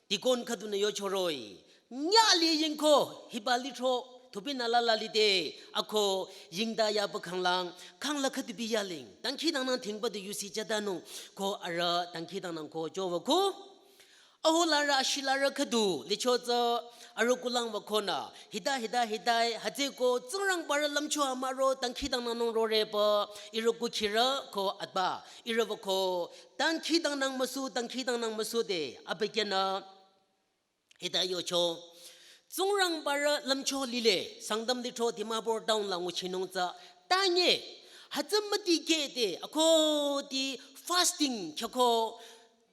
deacon khüdunü yochoroi. Nyali yingko, hiba lithro, thupinü lala lide, ako, yingda yaba khanglang, khangla khüdu bi yaling, dangkhidangnang thingba du yusi jadanung, ko arüh, dangkhidangnang ko jowa ko. Aholarü ashilarü khüdu, licho tsü, arüh kulang wakonü, hita, hita, hitai, hütsüko, Tsingrangbarü lümcho amaro, dangkhidangnangnung roreba, ihrü kukhirü, ko atba, ihrü wako, dangkhidangnang müsu, dangkhidangnang müsu de, abükyünü, hita yocho. Tsingrangbarü lümcho lile, Sangtam lithro Dimapur town la nguchinung tsü, tange, hütsü mütikeh de, ako di fasting khyako,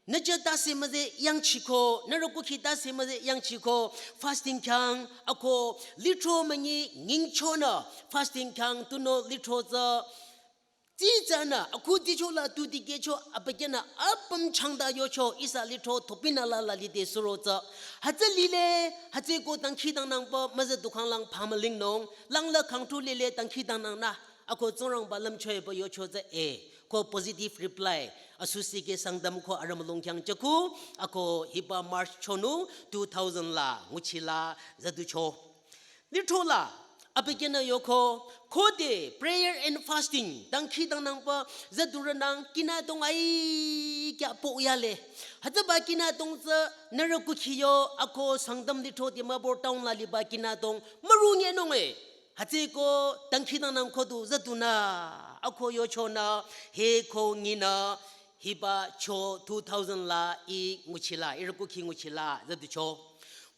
nüja tase müze yangchiko, nührü kukhi tase müze yangchiko, fasting khyang, ako lithro münyi nyingchonü, fasting khyang tunüo lithro tsü, tsitsünü, akhu dicho la tu dikehcho, abükyünü apüm changda yocho, ihsa lithro thupinü lala lide suro tsü. Hütsü lile, hütsüko dangkhidangnangba, müze dukhanglang phamülingnung, langla khangthu lile dangkhidangnangnü, ako Tsingrangba lümchoeba yocho tsü e, ko positive reply, asu sikeh Sangtam ko arüh mülung khyang jaku, ako hiba March chonu, two thousand la, nguchila, zaducho. Lithro la, abükyünü yoko, khode prayer and fasting, dangkhidangnangba, zadurünang, kinadong ai kya po yale. Hütsüba kinadong tsü, nührü kukhi yo, ako Sangtam lithro Dimapur town la liba kinadong, mürunye nunge. Hütsüko, dangkhidangnang khodu, zadunü, ako yochonü, he ko nginü, hiba cho two thousand la I nguchila, ihrü kukhi nguchila, zaducho.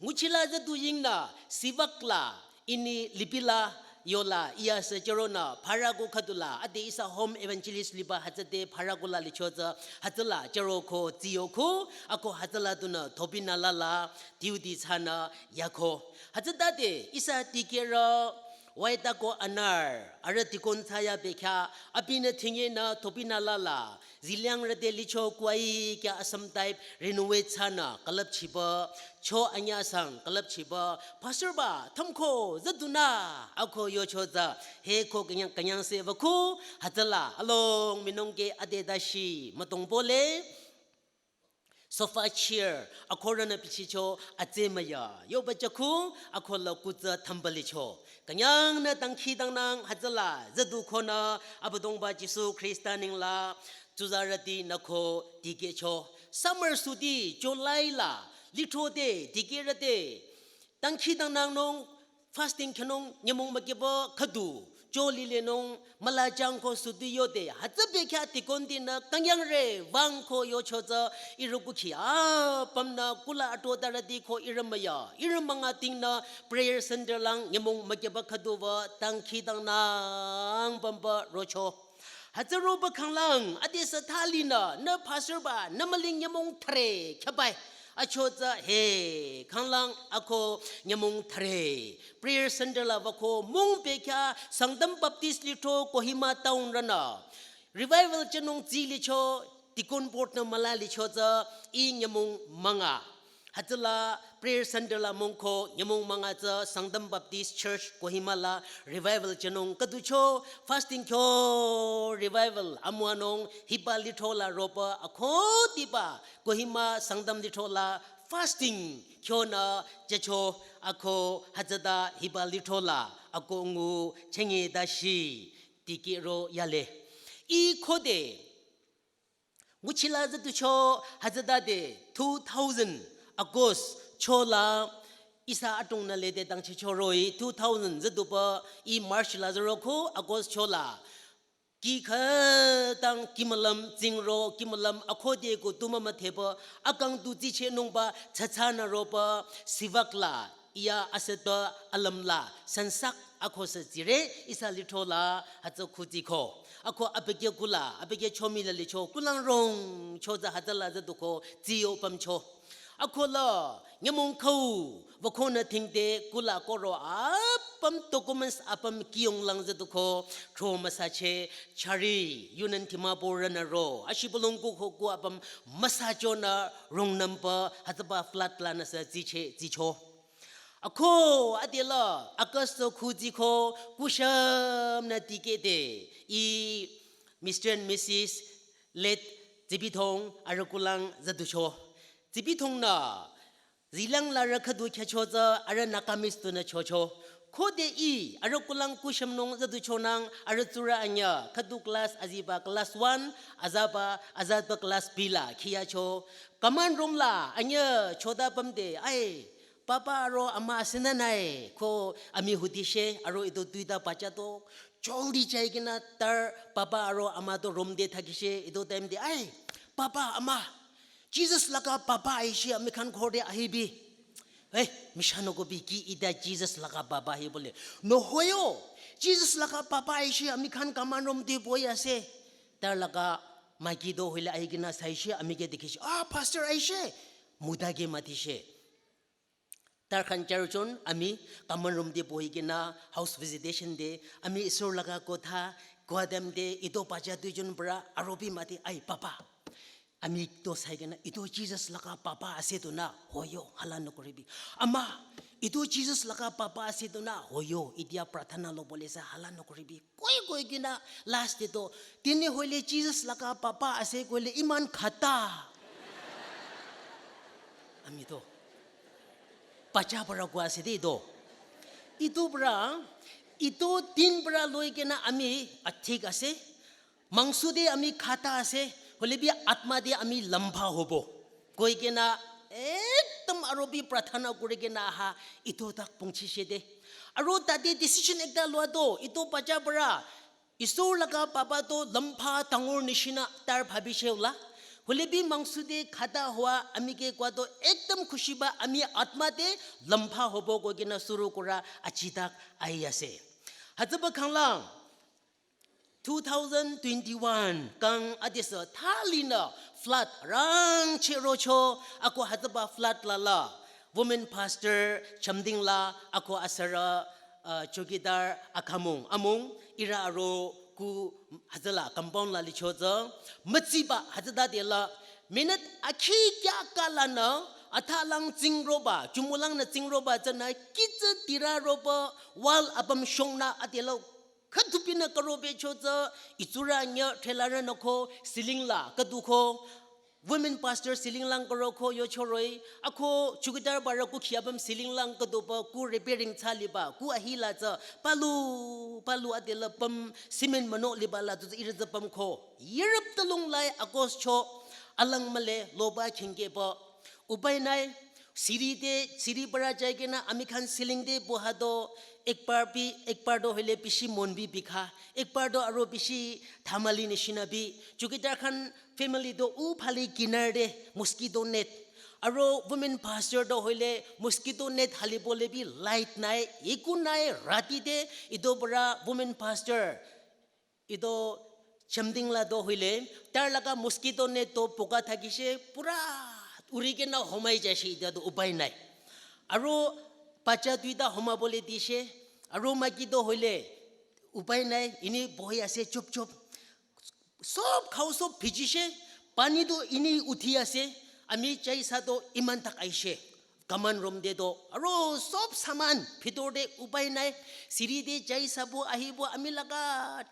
Nguchila zadu yingnü, Sivak la, ini lipila, yola, iya se chorona, phara ko khüdula, ade ihsa home evangelist liba hütsüde phara ko la licho tsü, hütsüla choro ko, tsiyo ko, ako hütsüla tunü, thupinü lala, duty thsanü, yako. Hütsütade, ihsa dikehrü, Waitako anar, arüh deacon thsaya bekhyah, abinü thinyenü topinü lala, ziliang rüte licho kuai kya Assam type renovate thsanü, külüpchiba, cho anyasang, külüpchiba, Pastor ba, thamko, zadunü, ako yocho tsü, he ko künyang, künyang se vaku, hütsüla, along minung ke ade dashi, mütong pole, sofa chair, akhorünü pichicho, atse maya, yoba jaku, akhola kutsü thambalicho. Künyangnü dangkhidangnang, hütsüla, zadu khonü, Abüdongba Jisu Khrista ningla, tsuzarüti nü ko dikehcho. Summer suti, July la, lithro te, dikehrüte, dangkhidangnangnung, fasting khyünung nyümong mükiba khüdu, cho lilenung, mülajang ko suti yode, hütsü bekhyah deacon tinü künyangre, wüng ko yocho tsü, ihrü kukhi apümnü, kula ato darüti ko ihrü maya, ihrü münga tingnü, prayer center lang nyümong mükiba khüdu wü, dangkhidangnang pümba rocho. Hütsü roba khanglang, adesü thalinü, nü pastor ba, nü müling nyümong thre, khyübai. Acho tsü he, khanglang ako nyümong thre. Prayer center la wüko mung bekhyah Sangtam Baptist lithro Kohima town rünü. Revival jünung tsü licho, deacon board nü müla licho tsü, i nyümong münga. Hütsüla prayer center la mungko nyümong münga tsü Sangtam Baptist Church Kohima la revival jünung khüducho fasting kyo revival amüwanung hiba lithro la roba akho tiba Kohima Sangtam lithro la fasting kyonü jücho akho hütsüta hiba lithro la ako ngu chenge dashi dikehro yale. I khode nguchila zatucho hütsütade two thousand August chola ihsa atungnü lede dangchicho roh-i two thousand zatuba i March la züroko August chola. Kih khütang kimülüm tsingro kimülüm akhode ko tuma müdheba akang tu tsichehnungba tsatsanü roba sivak la iya asütba alümla sansak akho sü tsire ihsa lithro la hütsü khutsiko. Akho abükyü kula, abükyü chomi la licho, kulang rongcho tsü hütsüla zatuko, tsiyo pümcho. Akho la, nyümong khau, wükonü thingte, kula koro apüm documents apüm kiyong lang zatuko, thro müsache, chari, Union Dimapur rünü ro, ashibulung kuko ku apüm müsachonü, rong number, hütsüba flat lanü sü tsiche, tsicho. Akho adela August khutsiko kusham nü dikehde i Mister and Missus Late Zibithong arüh kulang zatucho. Zibithong nü zilang la rü khüdu khyücho tsü arüh Nagamese tunü chocho. Khode i arüh kulang kushamnung zatuchonang arüh tsurü anyüh khüdu class aziba class one azaba azaba class B la khiyacho. Common room la anyüh choda pümde ai Papa aro ama asinü nai, ko ami hudishe, aro ito duita bacha to, joldi jai kena tar papa aro ama to room te thakishe, ito time te, ai, papa, ama, Jesus laga papa ahishe, ami khan ghor te ahibi. Hey, misha nokobi ki ita Jesus laga papa ahi bole. Nohoyo, Jesus laga papa ahishe, ami khan common room te bohi ase. Tar laga maiki to hoile ahi kena saishe, ami ke dikhishe, ah, pastor ahishe, muda ke matishe. Tar khan charjon ami common room te bohi kena house visitation te ami Isor laga kotha koa time te ito bacha duijon para aro bi mati ai papa. Ami to sai kena ito Jesus laga papa ase to na hoyo hala nokoribi. Ama ito Jesus laga papa ase to na hoyo itia prarthana lobole sa hala nokoribi. Koi koi kena last te to tini hoile Jesus laga papa ase koile iman khata. Ami to. Bacha para koa ase de ito. Ito para, ito din para loi kena ami athik ase. Mangso de ami khata ase. Hoile bi atma de ami lamba hobo. Koi kena ekdom aro bi prarthana kori kena aha ito tak pongchishe de. Aro tate decision ekta loa to, ito bacha para Isor laga papa to lamba dangor nishina tar bhabishe ula. Hoile bi mangso de khata hua ami ke koa to ekdom khushi ba ami atma de lamba hobo koi kena suru kora aji tak ahi ase. Hütsüba khanglang two thousand twenty-one kang adesü thali nü flood rangcheh rocho ako hütsüba flood la la women pastor chamding la ako asüra uh, chowkidar akhamung amung ihrü aro ku hütsüla compound la licho tsü mütsiba hütsütade la minute akhi kya kalanü athalang tsingroba chumulangnü tsingroba tsünü kitsü tirü roba wall apüm shongnü adela khütupinü karobecho tsü itsurü nyü thelarünü ko ceiling la kaduko women pastor ceiling lang karo ko yochoroi ako chowkidar barü ku khi apüm ceiling lang kaduba ku repairing thsaliba ku ahila tsü palu palu adela püm cement mano liba la tu ihrü tsü püm ko yirüp talung lai akos cho alang mühle loba khingkeba upai nai siri te siri para jai kena ami khan ceiling te boha do ek bar bi ek bar do hoile bishi mon bi bikha ek bar do aro bishi thamali nishina bi chowkidar khan family do u phali kinar te mosquito net aro women pastor do hoile mosquito net halibole bi light nai iku nai rati te ido para women pastor ido chamding la do hoile tar laga mosquito net to poka thakishe pura uri kena homai jaishe ida do upai nai aro bacha duita homabole dishe aro maiki do hoile upai nai ini bohi ase chup chup sob khao sob phijishe pani do ini uthi ase ami jaisa do iman tak aishe common room te do aro sob saman bhitor te upai nai siri te jai sabo ahibo ami laga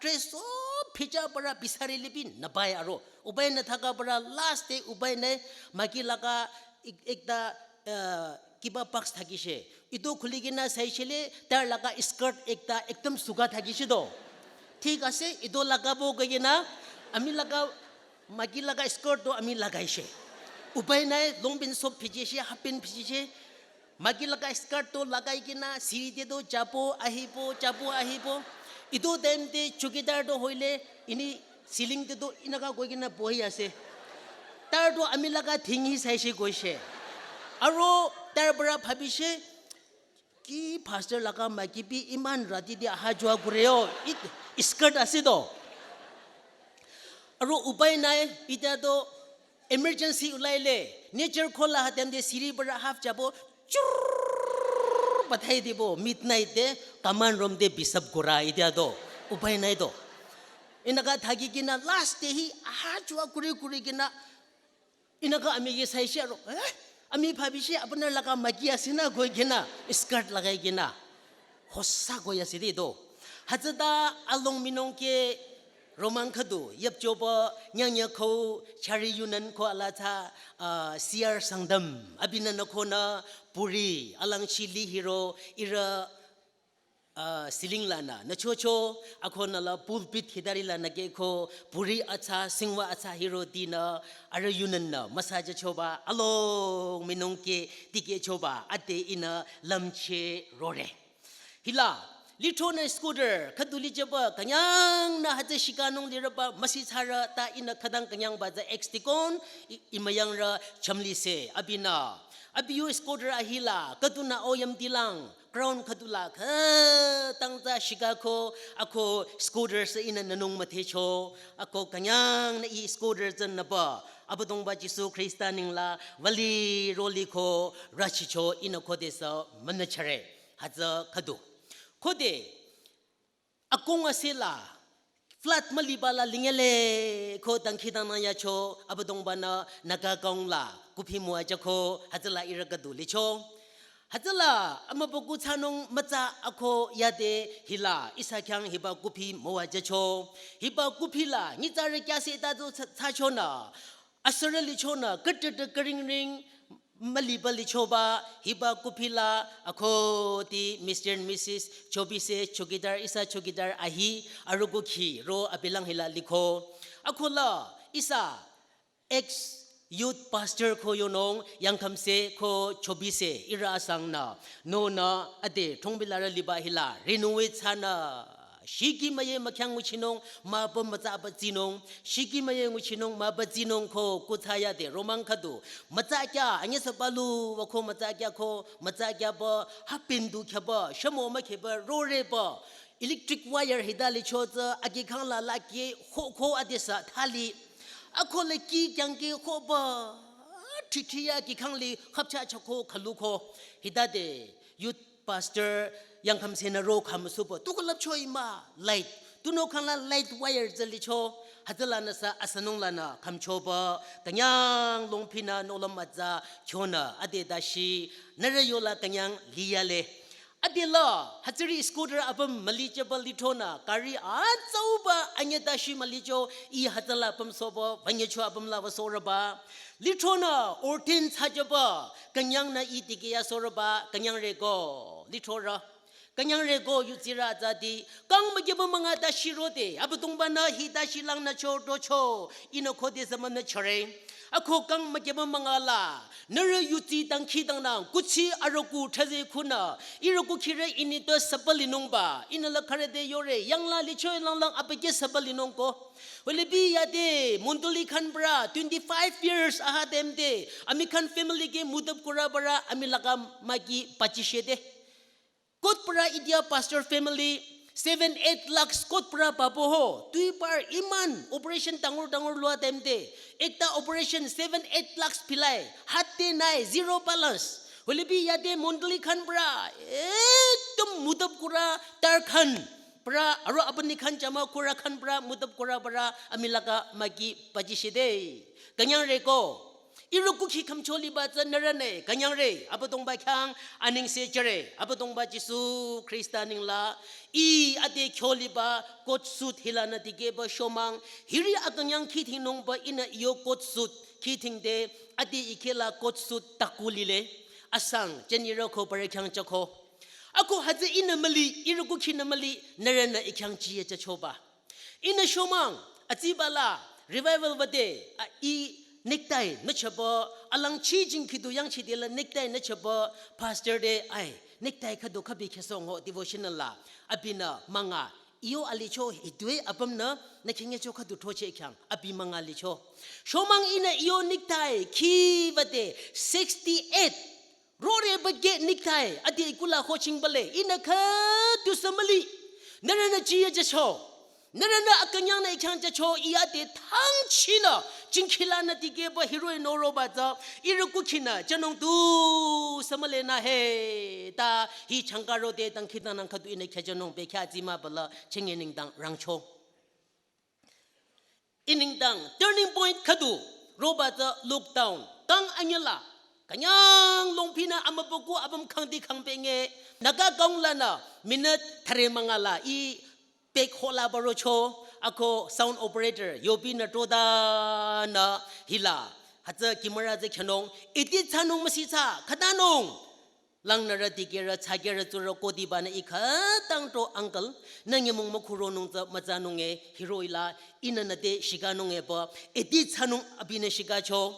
dress sob phija para bisari libi napai aro upai nathaka para last te upai nai maiki laga ek- ekta uh, kiba box thakishe itu khuli kena saishele tar laga skirt ekta ekdom suka thakishe do thik ase itu lagabo koi kena ami laga maiki laga skirt to ami lagaishe upai nai long pant sob phijishe half pant phijishe maiki laga skirt to lagai kena siri te to jabo ahibo jabo ahibo itu time te chowkidar to hoile ini ceiling te to inaka koi kena bohi ase tar to ami laga thing hi saishe koishe aro tar para bhabishe ki pastor laga maiki bi iman rati te aha jua kore o skirt ase to aro upai nai ita to emergency ulaile nature call la hatem te siri para half jabo chur pathai dibo midnight te common room te bishop gora ita to upai nai to inaka thaki kena last te hi aha jua kuri kuri kena inaka ami ke saishe aro eh? Ami bhabishe apuni laga maiki ase na koi kena skirt lagai kena hosa koi ase de to hütsüta along minung ke romang khüdu yapchoba nyanya kho chari yunan ko ala tha uh, siar sangdam abinana khona puri alang chili hiro ira uh, ceiling lanü nachocho akhonü la pulpit khidari lanü ke kho puri acha singwa acha hiro dinü ara yunan nü masaja choba along minung ke tike choba ate inü lamche rore hila lithronü scooter khüdu lijaba kanyang nü hütsü shikanung liraba masi thsara ta inü khütang kanyang ba tsü ex-deacon i- imayang ra chamlise abinü abiyo scooter ahila khüdunü oyam dilang crown khüdula khütang tsü shikako ako scooter sü inü nanung müthecho ako kanyang nü i scooter tsü nüba Abüdongba Jisu Khrista ningla vali roliko rachicho inü khodesü münüchare hütsü khüdu khode akong asela flood müliba la lingele ko dangkhidangnang yacho Abüdongbanü Naga kong la kuphi müwajüko hütsüla ira khüdu licho hütsüla amübükuh thsanung mütsa ako yade hila ihsa khyang hiba kuphi müwajücho hiba kuphi la nyitsarü kyase ta du thsa- thsachonü asürü lichonü khütütü khüringring müliba lichoba hiba kuphi la akhoti Mister and Missus Chobise chowkidar ihsa chowkidar ahi arüku khi ro abilang hila liko akhola ihsa ex youth pastor ko yonung yangkhamse ko Chobise ira asangnü nonü ade thongbilarü liba hila renovate thsanü shiki müye mükhyang nguchinung mübü mütsaba tsinung shiki müye nguchinung mübü tsinung ko kuthsa yade romang khüdu mütsa kya anyesa palu wa ko mütsa kya ko mütsa kya ba hapindu kya ba shamo mükheba rore ba electric wire hita licho tsü akikhang la la ke ho ko adesa thali akho le ki kyang ke ho ba thithiya kikhang li khapcha chako khalu ko hitade youth pastor yangkham senü ro kham süpü, tu külüpcho ima, light. Tunüo khangla light wire tsü licho, hütsülanü sü asünung lanü khümchoba, künyang longphinü nohlüm atsa, kyonü, ade dashi, nührü yola künyang liyale. Adela, hütsüri scooter apüm mülichaba lithonü, gari atsauba, anye dashi mülicho, ih hütsüla apüm soba, vanyecho apüm la vasoraba. Lithonü, ortin thsajaba, künyangnü ih dikehya soraba, künyang reko, lithorü. Künyang reko yutsirü atsati, kang mükyeba münga dashi rode, Abüdongbanü hi dashi langnü cho docho, ihnü khode zümanü chore. Ako kang mükyeba münga la, nührü yutsi dangkhidangnang, kuthsi arüku thsaze khunü, ihrü kukhirü ini to süpü linungba, ihnü la khürü te yore, yangla licho langlang abükyü süpü linungko. Holebi yade, mondoli khan pra, twenty-five years aha dem de, amikhan family ke mudap kura pra, ami laga maki pachishede. Kot pra itia pastor family seven eight lakhs kot pra pabo ho. Tui par iman operation dangor dangor lua time te. Ekta operation seven eight lakhs pilai. Hatte nai zero balance. Holebi yate mondoli khan pra ekdom mudap kura tar khan pra aro apni khan jama kura khan pra mudap kura pra ami laga maki pachishede. Künyang reko. Ihrü kukhi khümcho liba tsü nührünü, künyang re, Abüdongba khyang, aningse jüre, Abüdongba Jisu Khrista nengla, ih ade kyo liba, coat suit hilanü dikehba shomang, hiri akünyang khidhingnungba ihnü iyo coat suit, khidhingde, ade ikehla coat suit taku lile, asang, jünirü ko bare khyang jüko. Ako hütsü ihnü müli, ihrü kukhinü müli, nührünü ikhyang jiye jüchoba. Ihnü shomang, atsiba la, revival bade, a ih necktie nü chaba, alangchi jingkhidu yangchide la necktie nü chaba, pastor te, ai, necktie khüdu khübi khesong ho devotional la, abinü münga, iyo alicho, idue apümnü, nü khingecho khüdu thoche khyang, abi münga licho. Shomang ihnü iyo necktie, khi bade, sixty-eight, rore bage necktie, adi ikula hoching bale, ihnü khüdu sü müli. Nührünü jiye jücho. Nührünü akünyangnü ikhyang jücho, ih ade thangchinü, jingkhilanü dikehba hiroi noroba tsü, ihrü kukhinü, jünung tu sü mülenü he, ta hi changka rode dangkhidangnang khüdu ihnü khyajünung bekhyah tsima bala, chinge nengdang rangcho. Ih nengdang turning point khüdu, roba tsü lockdown. Kang anyüla, künyang longphinü amübükuh apüm khangdi khangpenge, Naga kang lanü, minute thüre münga la, ih pek hola barocho, ako sound operator, yobinü todanü, hila, hütsü camera tsü khyanung, iti thsanung müsi thsa, khütanung. Langnürü dikehrü thsakehrü tsurü kodibanü ih khütang to uncle, nü nyümong mükhuro nung tsü mütsanunge hiroila ihnü nüte shikanunge pü, edit thsanung abinü shikacho.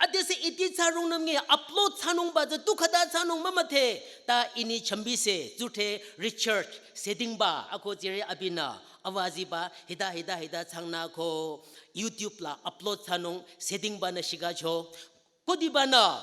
Adesü edit thsarungnümnge upload thsanungba tsü tu khüta thsanung mümüdhe, ta ini chambise, tsuthe Richard Sedingba, ako tsire abinü, awaziba, hita hita hita thsangnü ko YouTube la upload thsanung Sedingbanü shikacho. Kodibanü,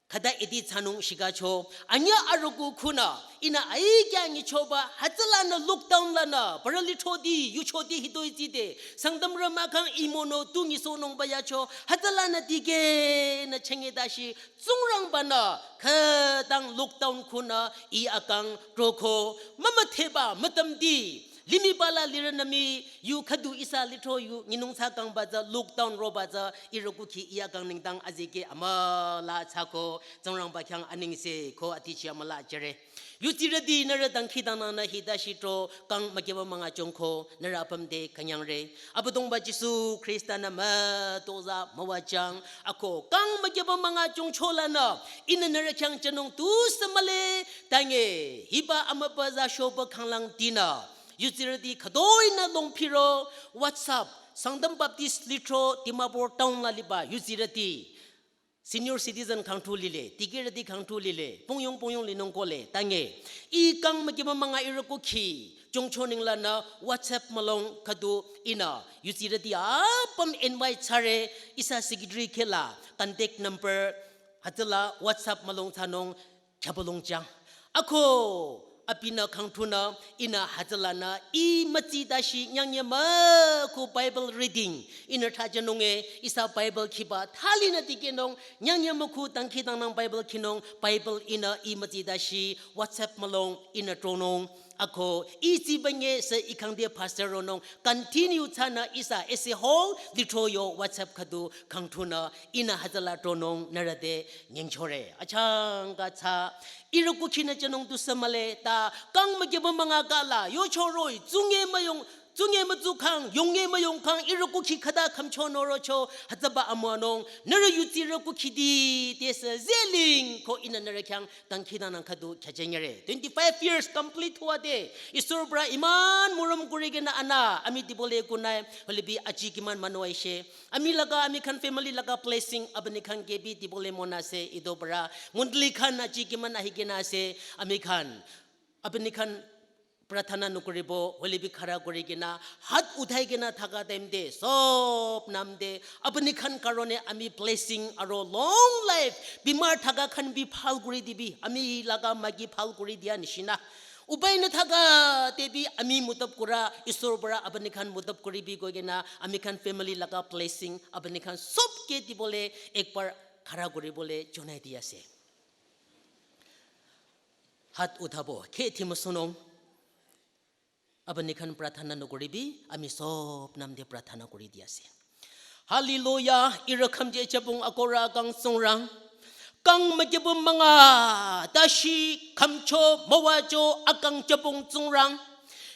khüta edit thsanung shikacho, anyüh arüku khunü, ihnü aikya nyichoba, hütsülanü lockdown lanü, parü lithoti, yuchoti hitoi tside, Sangtamrü mahkhang imono tu nyisohnungba yacho, hütsülanü dikehnü chenge dashi, Tsingrangbanü, khütang lockdown khunü, ih akang troko, mümüdheba, mütamdi, limih bala lirünü mii, yu khüdu ihsa litho yu, nyinung thsakangba tsü, lockdown roba tsü, ihrü kukhi ih akang nengdang azikeh amüla thsako, Tsingrangba khyang anengse ko atichi amüla jüre. Yutsirüti nührü dangkhidangnangnü hita shitro, kang mükyeba münga chongko, nührü apüm te künyangre. Abüdongba Jisu Khrista-nü mütozah müwajang, ako kang mükyeba münga chongcholanü, ihnü nührü khyang jünung tusü mühle, tange, hiba amübü za shoba khanglangtinü. Yutsirüti khütoinü longphiro, WhatsApp, Sangtam Baptist Lithro, Dimapur Town la liba, yutsirüti. Senior citizen khangthu lile, dikehrüti khangthu lile, pongyong pongyong linung kohle, tange. Ih kang mükyeba münga ihrü kukhi, chongcho nenglanü WhatsApp mülung khüdu ihnü, yutsirüti apüm invite thsare, ihsa secretary khehla, contact number, hütsüla WhatsApp mülung thsanung, khyapalong jang. Ako, Abinü khangthunü ihnü hütsülanü ih mütsitashi nyangnyü müku Bible reading ihnü thajünung e, ihsa Bible khiba thalinü dikehnung, nyangnyü müku dangkhidangnang Bible khinung, Bible ihnü ih mütsitashi WhatsApp mülung ihnü tronung. Ako ih tsibanye sü ih khangde pastor ronung continue thsanü ihsa as a whole lithro yo WhatsApp khüdu khangthunü ihnü hütsüla tronung nührü te nyengchore. Achangka tsü ihrü kukhinü jünung tusü mühle ta kang mükyeba münga kala yocho roh-i tsunge müyong, tsunge mütsukhang, yonge müyongkhang ihrü kukhi khüta khümcho norocho hütsüba amüwanung nührü yutsirü kukhiti tesü zeling ko ihnü nührü khyang dangkhidangnang khüdu khyajünyere. Twenty-five years complete hua de. Isor pora iman mürom kuri kena ana, ami dibole kunai, hoilebi aji kiman manu aishe. Ami laga, ami khan family laga blessing, apuni khan ke bi dibole mon ase, itu pora. Mondoli khan aji kiman ahi kena ase, ami khan. Apuni khan prarthana nukuribo, hoilebi khara kuri kena, hath uthai kena thaka time te, sob naam te, apuni khan karone ami blessing aro long life, bimar thaka khan bi bhal kuri dibi, ami laga maki bhal kuri dia nishina. Upai nathaka te bi ami modot kura, Isor pora apuni khan modot kuribi koi kena, ami khan family laga blessing, apuni khan sob ke dibole, ekbar khara kuribole, jonai di ase. Hath uthabo, khe thimüsunung. Apuni khan prarthana nukuribi, ami sob naam te prarthana kuri di ase. Hallelujah, ihrü khümje jabung akohro akang Tsingrang. Kang mükyeba münga, tashi khümcho müwacho akang jabung Tsingrang.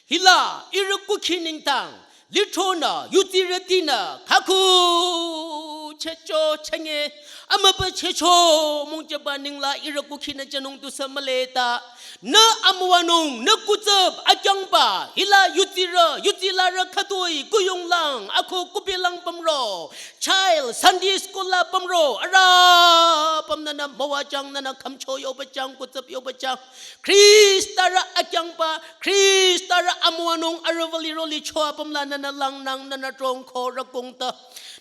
Hila, ihrü kukhi nengdang, lithronü, yutsirütinü, khaku, checho, chenge, amübü checho, mungcheba ningla ihrü kukhinü jünung tusü mühle ta. Nü amüwanung, nü kutsüp, akyangba, hila yutsirü, yutsilarü khütoi, kuyonglang, ako kupilang pümro. Child, Sunday school la pümro, ara püm nünü müwajang, nünü khümcho yobajang, kutsüp yobajang. Khristarü akyangba, Khristarü amüwanung arüh vali roli cho apümla nünü langnang nünü trongko rakungta.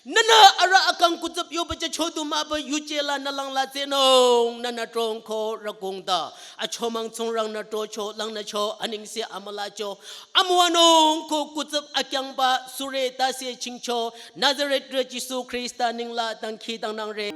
Nünü arüh akang kutsüp yobacha chodu maba yuje la nü langla tsenung nünü trongko rakungta. Achomang Tsingrang nü trocho langnücho aningse amülacho. Amüwanung ko kutsüp akyangba sure tase chingcho. Nazareth rü Jisu Khrista ningla dangkhidangnangre.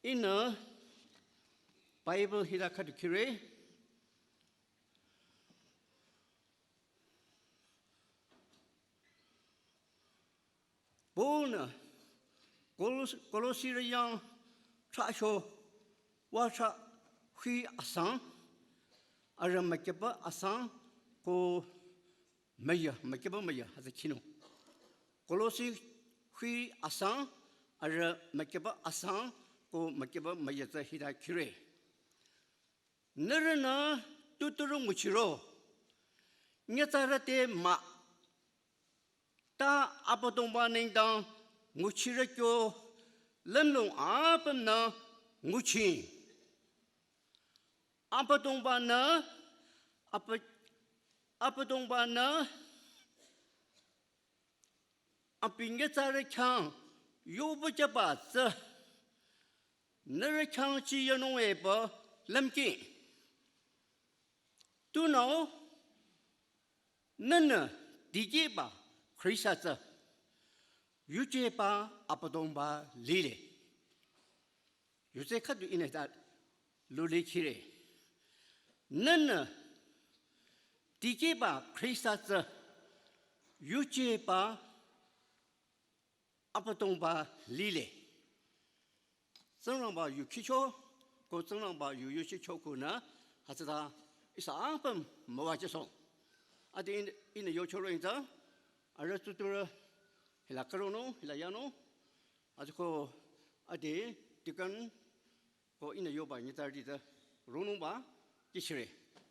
Ihnü Bible hita khüdu khire. Paul-nü Kolos-, Kolosirü yang trahcho watra hui asang, arüh mükyüba asang ko müyü, mükyüba müyü, hütsü khinung. Kolosi hui asang, arüh mükyüba asang ko mükyüba müyü tsü hita khire. Nührünü tuturü nguchiro, nyitsarü te mah. Ta Abüdongba nengdang nguchirü kyo lümlong apümnü nguchi. Abüdongba-nü, Abü-, Abüdongba-nü, abi nyitsarü khyang yohpüjüba tsü, nührü khyang chi yanung epü lümki. Tunüo, nühnü dikehba Khrista tsü, yujeba Abüdongba lile. Yuje khüdu ihnü ta lule khire. Nühnü dikehba Khrista tsü, yujeba Abüdongba lile. Tsingrangba yu khicho, ko Tsingrangba yu yuchicho konü, hütsüta ihsa apüm müwajüsoh. Ade ihnü, ihnü yocho roh-i tsü, arüh tuturü hila khüronung, hila yanung, hütsüko ade deacon ko ihnü yoba nyitsarüti tsü ronungba kihchire.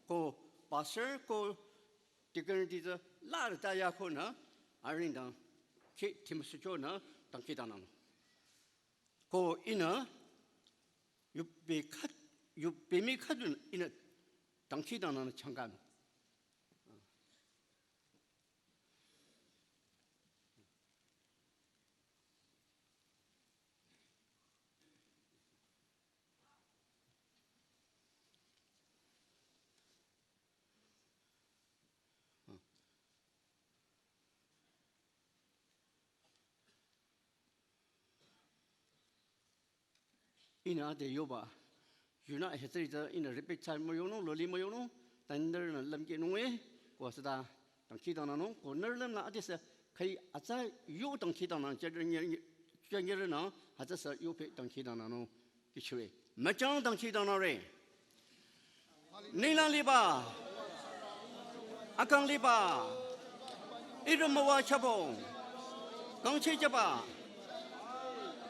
Ko pastor ko deaconrüti tsü larü ta yakonü, arüh nengdang kheh thimüsuchonü dangkhidangnangnung. Ko ihnü yube khüd-, yube mii khüdunü ihnü dangkhidangnangnü changkanung. Ihnü ade yoba, yunü hütsüri tsü ihnü repeat thsa müyonung, loli müyonung, ta nührünü lümkehnung e, ko hütsüta dangkhidangnangnung, ko nührü lümnü adesü khüi atsa yo dangkhidangnang, chanyere, chanyere nü, hütsüsü yohpü dangkhidangnangnung, kihchire. Müchang dangkhidangnangre. Ninglang liba, akang liba, ihrü müwajübong, kangchijüba,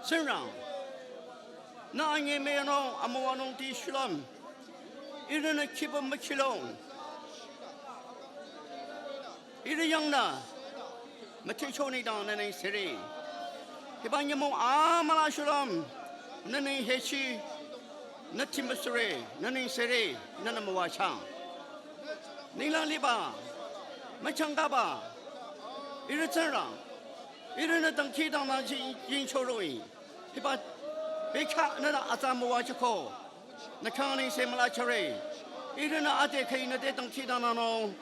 Tsingrang, nü anyemüyanung amüwanungti shulüm, ihrünü khiba müchilong, ihrü yangnü müthehcho nengdang nü nengsere. Hiba nyümong amüla shulüm, nü neng hechi, nü thimüsure, nü nengsere, nünü müwajüng. Ninglang liba, müchangkaba, ihrü Tsingrang, ihrünü dangkhidangnang jing, jingcho roh-i. Hiba bekhyah nünü atsa müwajüko. Nü khyang nengse mülachore. Ihrünü ade khüi nü te dangkhidangnangnung.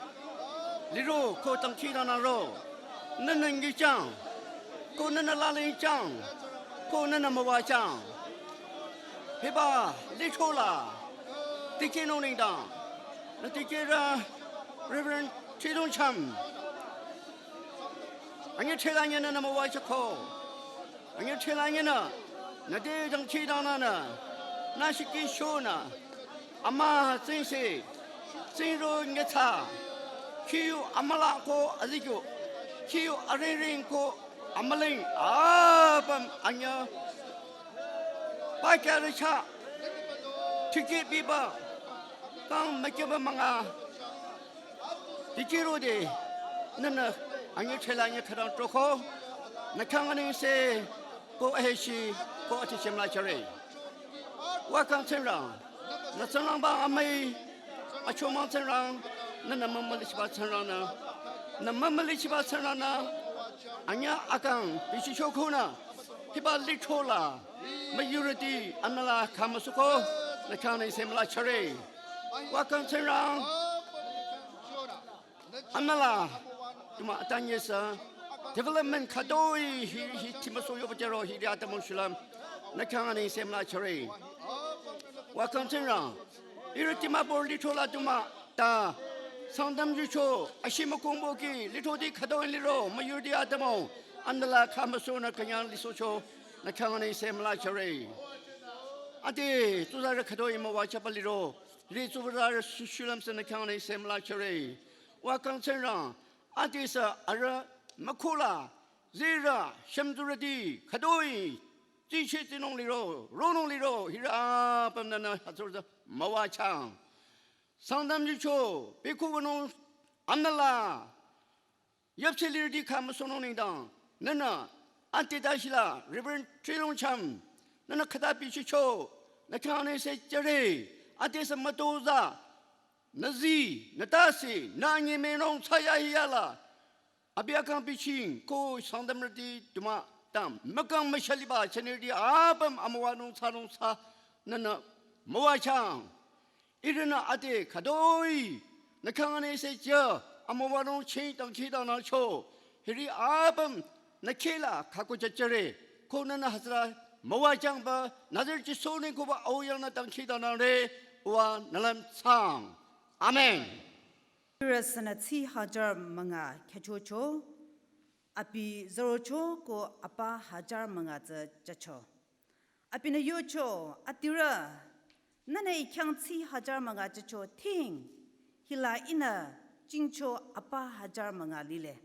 Liro ko dangkhidangnangro. Nünü nyichang. Ko nünü lalinchang. Ko nünü müwajüng. Hiba lithro la dikehnung nengdang, nü dikehrü Reverend Chidong Cham. Anyüthela nyünü nü müwajüko. Anyüthela nyünü, nü te dangkhidangnangnü, nü shikishonü, amütsingse, tsingro nyitsa, khiyu amüla ko azikyo, khiyu aringring ko amüling, apüm anyü, pakyarü chah, tikeh biba, kang mükyüba münga, dikehrode, nünü anyüthela nyü khürang troko, nü khyang nengse, ko ahechi, ko atichi mülachore. Wa kang Tsingrang, nü Tsingrangba amüi, achomang Tsingrang, nünü mümülichiba Tsingrangnü, nü mümülichiba Tsingrangnü, anyü akang, bichicho konü, hiba lithro la, müyurüti, amüla khamüsuko, nü khyang nengse mülachore. Wa kang Tsingrang, amüla, tuma atanyesü, development khütoi hi, hi thimüsu yohpüjüro hiri atümung shulüm. Nü khyang anengse müla chore. Wa kangtsengrang. Ihrü Dimapur lithro la du mah ta. Sangtam yucho, ashi mükongbo ki, lithroti khütoi liro, müyurüti atümung. Amüla kha müsohnü künyang lisohcho, nü khyang anengse müla chore. Ade, tsuzarü khütoi müwachaba liro. Ri tsuzarü shulüm sü nü khyang anengse müla chore. Wa kangtsengrang. Adesü arüh mükhula, zirü, shümtsurüti, khütoi, tsiche tsinung liro, ronung liro, hirü apüm nünü hütsürüti müwachang. Sangtam yucho, bikhubanung, amüla, yüpse lirüti kha müsohnung nengdang, nünü, ante tashila, Reverend Trilongcham, nünü khüta bichicho, nü khyang anengse chore, adesü mütozah, nü zi, nü tase, nü anyi menung thsayahiya la. Abi akang biching, ko Sangtamrüti du mah ta, mükang müshaliba, chanirüti apüm amüwanung thsanung thsa, nünü, müwachang. Ihrünü ade khütoi, nü khyang anengse cha, amüwanung ching dangkhidangnang cho, hiri apüm, nü khehla, khüku chachare, ko nünü hütsüla, müwachangba, Nazareth Jisu neng koba, au yangnü dangkhidangnangre, wa nü lüm thsang. Amen. Ihrü sünü tsi hajar münga khyüchocho, abi zürocho ko apa hajar münga tsü jücho. Abinü yocho, adirü, nünü I khyang tsi hajar münga jücho ting, hila ihnü jingcho apa hajar münga lile.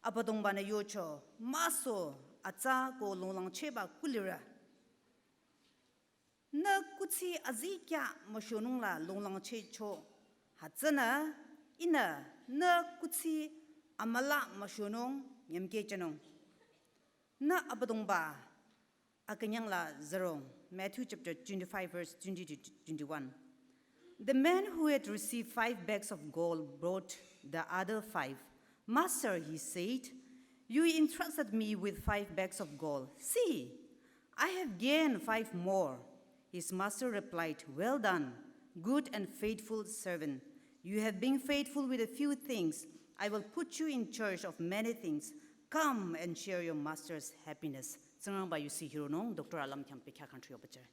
Abüdongba-nü yocho, müso, atsa ko longlangchehba kulirü. Nü kuthsi azikyah müshonung la longlangchehcho. Hütsünü, ihnü, nü kuthsi amüla müshonung nyümkehjünung. Nü Abüdongba, akünyang la zürong, Matthew chapter twenty-five, verse twenty to twenty-one. The man who had received five bags of gold brought the other five. "Master," he said, "you entrusted me with five bags of gold. See, I have gained five more." His master replied, "Well done, good and faithful servant. You have been faithful with a few things. I will put you in charge of many things. Come and share your master's happiness." Tsingrangba yusi hironung, Doctor Alam khyang pekya country obacher.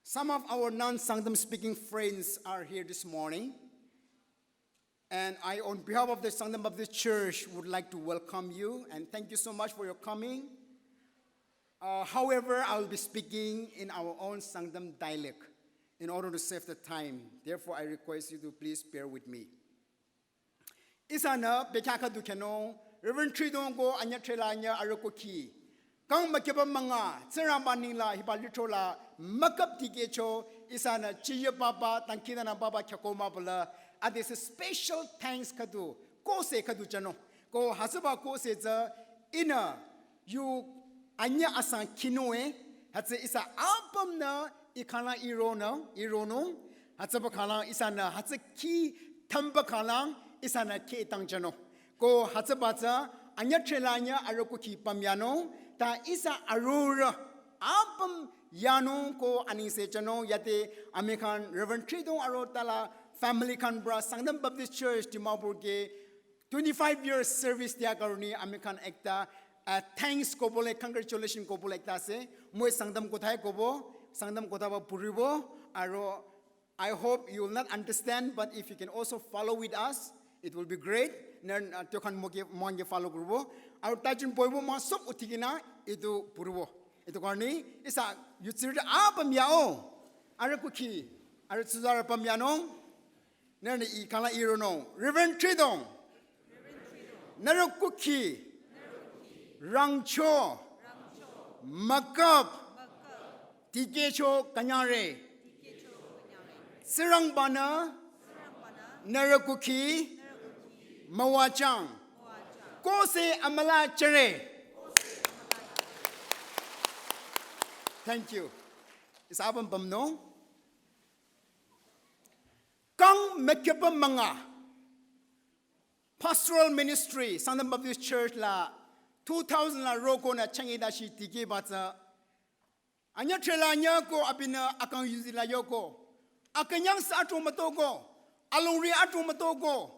Some of our non-Sangtam speaking friends are here this morning. And I, on behalf of the Sangtam Baptist Church, would like to welcome you and thank you so much for your coming. Uh, however, I will be speaking in our own Sangtam dialect in order to save the time. Therefore, I request you to please bear with me. Ihsanü bekhyah khüdu khyünung, Reverend Tridong ko anyüh threla anyüh arüh kukhi. Kang mükyüba münga, Tsingrangba nengla hiba lithro la mükap dikehcho, ihsanü chiye papa, dangkhidangnang papa khyüko mübüla, adesü special thanks khüdu, kose khüdu jünung. Ko hütsüba kose tsü ihnü yu anyüh asang khinung e, hütsü ihsa apümnü I khala ironung, ironung, hütsüba khala ihsanü hütsü khi thümba khala ihsanü kheh tangjünung. Ko hütsüba tsü anyüh threla anyüh arüh kukhi pümyanung, ta ihsa arorüh apüm yanung ko anengse jünung yade amikhan Reverend Tridong aro tala family khan pora Sangtam Baptist Church Dimapur ke twenty-five years service diya karone amikhan ekta, uh, thanks kobole, congratulation kobole ekta ase. Moi Sangtam kotha hi kobo, Sangtam kotha pora puribo, aro I hope you will not understand, but if you can also follow with us, it will be great. Ner, uh, tyo khan moke, mohan ke follow kuribo. Aro tajin boibo mohan sob uthi kena etu puribo. Etu karone, ihsa yutsirü apüm yao. Arüh kukhi, arüh tsuzarü pümyanung. Ner ni I khala ironung. Reverend Tridong. Nührü kukhi. Rangcho. Mükap. Dikehcho künyangre. Tsingrangba-nü nührü kukhi müwajüng. Kose amüla jüre. Thank you. Ihsa apüm pümnung. Kang mükyüba münga. Pastoral ministry, Sangtam Baptist Church la two thousand la roko nü changeda shi dikehba tsü. Anyüh threla anyüh ko abinü akang yuzi la yoko. Akünyang sü atro mütoko. Alongri atro mütoko.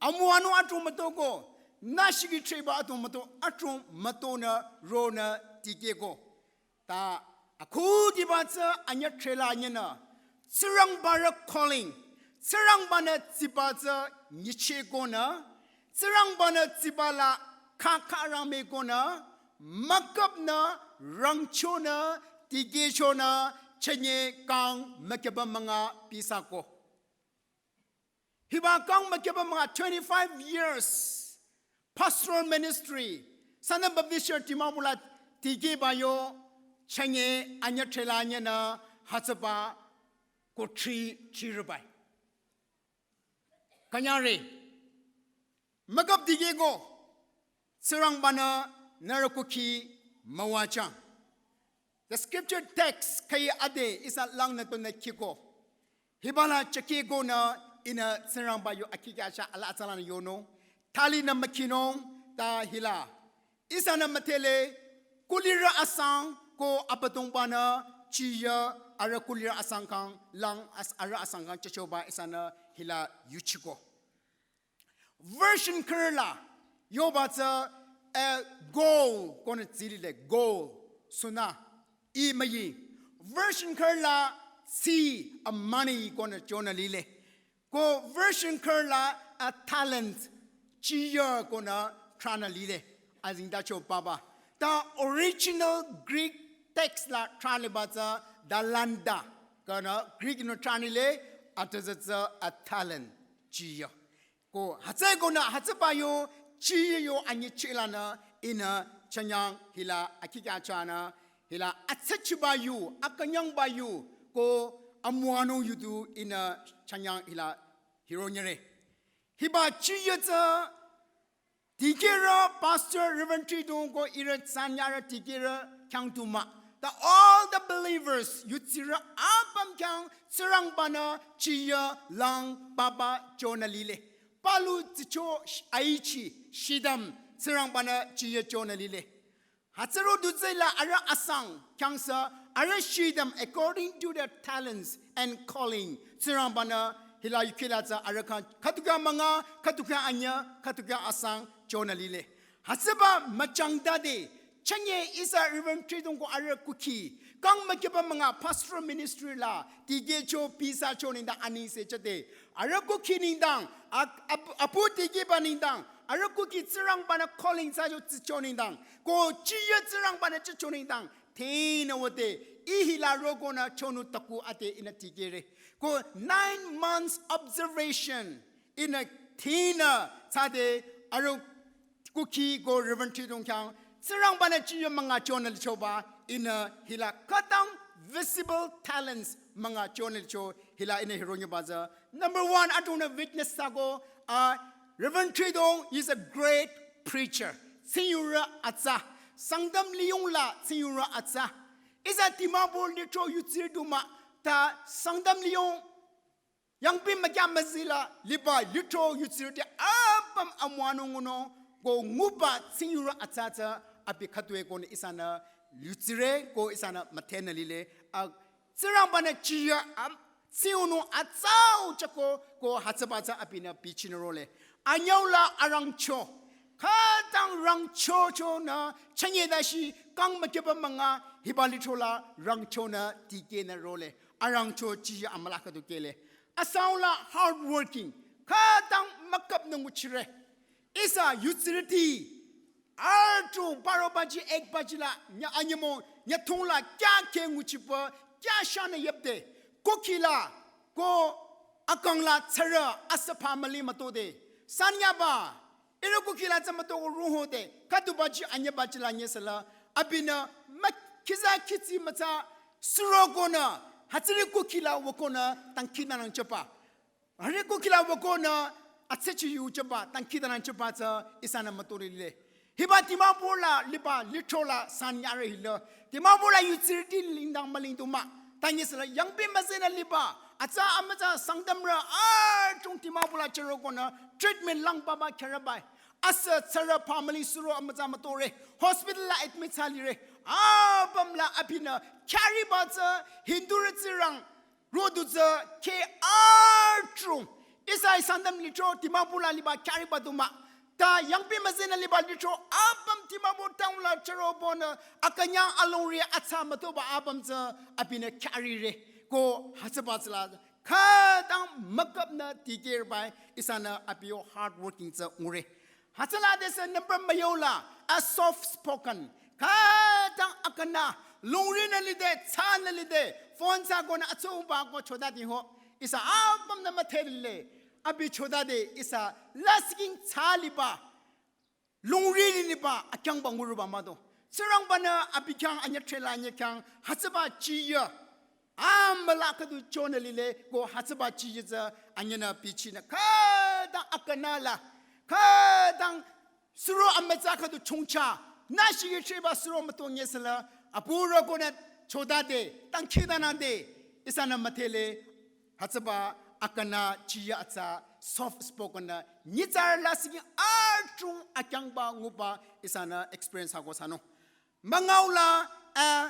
Amüwanung atro mütoko. Nü shiki threba ato mato, ato mato nü ronü tikehko. Ta akhudiba tsü anyü threla anyünü. Tsingrangba rü calling. Tsingrangba nü tsiba tsü nyichehkonü. Tsingrangba nü tsiba la khakha rangmehkonü. Müküpnü, rangchonü, tikehchonü, chünye kang müküba münga pisako. Hiba kang müküba münga twenty-five years pastoral ministry. Sangtam Baptist Church Dimapur la tikehba yo chünye anyü threla anyünü hütsüba ko thri thrirubai. Künyangre. Müküp tikehko. Tsingrangba nü nührü kukhi müwajüng. The scripture text khüi ade ihsa langnü tonü khiko. Hiba la chakehkonü ihnü Tsingrangba yo akhi kya sha ala atsalanü yonung. Thali nü mükhinung ta hila. Ihsanü müdhele kulirü asang ko Abüdongba nü chiya arüh kulirü asang kang lang as arüh asang kang chachoba ihsanü hila yuchiko. Version khürüla yoba tsü a goal konü tsilile goal sünü i müyi. Version khürüla si a money konü chonü lile. Ko version khürüla a talent chiya konü thranü lile. Azingdacho papa. The original Greek text la thranü ba tsü talanta konü Greek nü thranü le atüzü tsü a talent chiya. Ko hütsükonü hütsüba yo chiya yo anyi chilanü ihnü chünyang hila akhi kya chanü hila atsachiba yo akünyangba yo ko amüwanung yudu ihnü chünyang hila hironyere. Hiba chiya tsü dikehrü pastor Reverend Tridong ko ihrü sanyarü dikehrü khyang du mah. The all the believers yutsirü apüm khyang Tsingrangba nü chiya lang papa chonü lile. Palu tsicho sh- aichi shidam Tsingrangba nü chiya chonü lile. Hütsüro dutsela arüh asang khyang sü arüh shidam according to their talents and calling. Tsingrangba nü hila yukhila tsü arüh khyang khütukya münga, khütukya anyü, khütukya asang chonü lile. Hütsüba müchangdade chünye ihsa Reverend Tridong ko arüh kukhi kang müküba münga pastoral ministry la tikehcho pisacho nengdang anengse chade. Arüh kukhi nengdang ak- ap- apu tikehba nengdang arüh kukhi Tsingrangba nü calling thsacho tsicho nengdang ko chiya Tsingrangba nü chicho nengdang thenü wüde ih hila rokonü chonu taku ade ihnü tikehre. Ko nine months observation ihnü thenü thsade arüh kukhi ko Reverend Tridong khyang Tsingrangba nü chiya münga chonü lichoba ihnü hila khütang visible talents münga chonü licho hila ihnü hironyiba tsü. Number one, adonü witness thsako a Reverend Tridong is a great preacher. Tsingyurü atsa. Sangtam liyong la tsingyurü atsa. Ihsa Dimapur lithro yutsirü du mah ta Sangtam liyong yangpi mükya müzila liba lithro yutsirüti apüm amüwanung ngunung ko nguba tsingyurü atsa tsü abi khütue konü ihsanü yutsire ko ihsanü müdhenü lile a Tsingrangba nü chiya am tsingyunung atsau chako ko hütsüba tsü abinü bichinü role. Anyüula arangcho. Khütang rangcho chonü chünye dashi kang müküba münga hiba lithro la rangchonü dikehnü role. Arangcho chiya amüla khüdu kehle. Asaula hard working. Khütang müküpnü nguchire. Ihsa yutsirüti. Artu baro baji ek baji la nya anyümo nyathong la kya khe nguchipü kya shanü yüpde. Kukhi la ko akang la tsarü asü family mütode. Sanyaba. Ihrü kukhi la tsü mütoko ruhode. Khüdu baji anyü baji la nyesala. Abinü mü khiza khitsi mütsa surokonü. Hütsüri kukhi la wükonü tangkhinü nangchepü. Arüh kukhi la wükonü atsechi yuchepü, tangkhidanü chepü tsü ihsanü mütore lile. Hiba Dimapur la liba lithro la sanyare hile. Dimapur la yutsirüti lingdang mülingdu mah. Tanyisala yangpi müzenü liba. Atsa amütsa Sangtamrü achung Dimapur la chürokonü treatment lang papa khyarabai. Asü tsarü family suro amütsa mütore. Hospital la admit thsalire. Apüm la abinü khyariba tsü Hindurü tsirang rodu tsü khe artrung. Ihsa Sangtam lithro Dimapur la liba khyariba du mah. Ta yangpi müzena liba lithro apüm Dimapur town la chürobanü akünyang alongri atsa mütoba apüm tsü abinü khyarire. Ko hütsüba tsüla khütang müküpnü dikehreba ihsanü abi yo hard working tsü ngure. Hütsüla dese number müyola a soft spoken. Khütang akünü longrinü lide, tsanü lide, phone thsakonü atsuba ko chotadi ho. Ihsa apümnü müdhelile. Abi chotade ihsa lasih king thsaliba, longri liba akyangba nguruba mado. Tsingrangbanü abi khyang anyüh threla anyüh khyang hütsüba chiya amüla khüdu chonü lile ko hütsüba chiya tsü anyünü bichinü khütang akünü la, khütang suro amütsa khüdu chongcha, nü shiki threba suro mütonye sela, apuro konü chotade, tangkhidanade, ihsanü müdhele, hütsüba akünü chiya atsa soft spoken nü, nyitsarü lasih king atung akyangba nguba ihsanü experience hako thsanung. Müngaula, eh,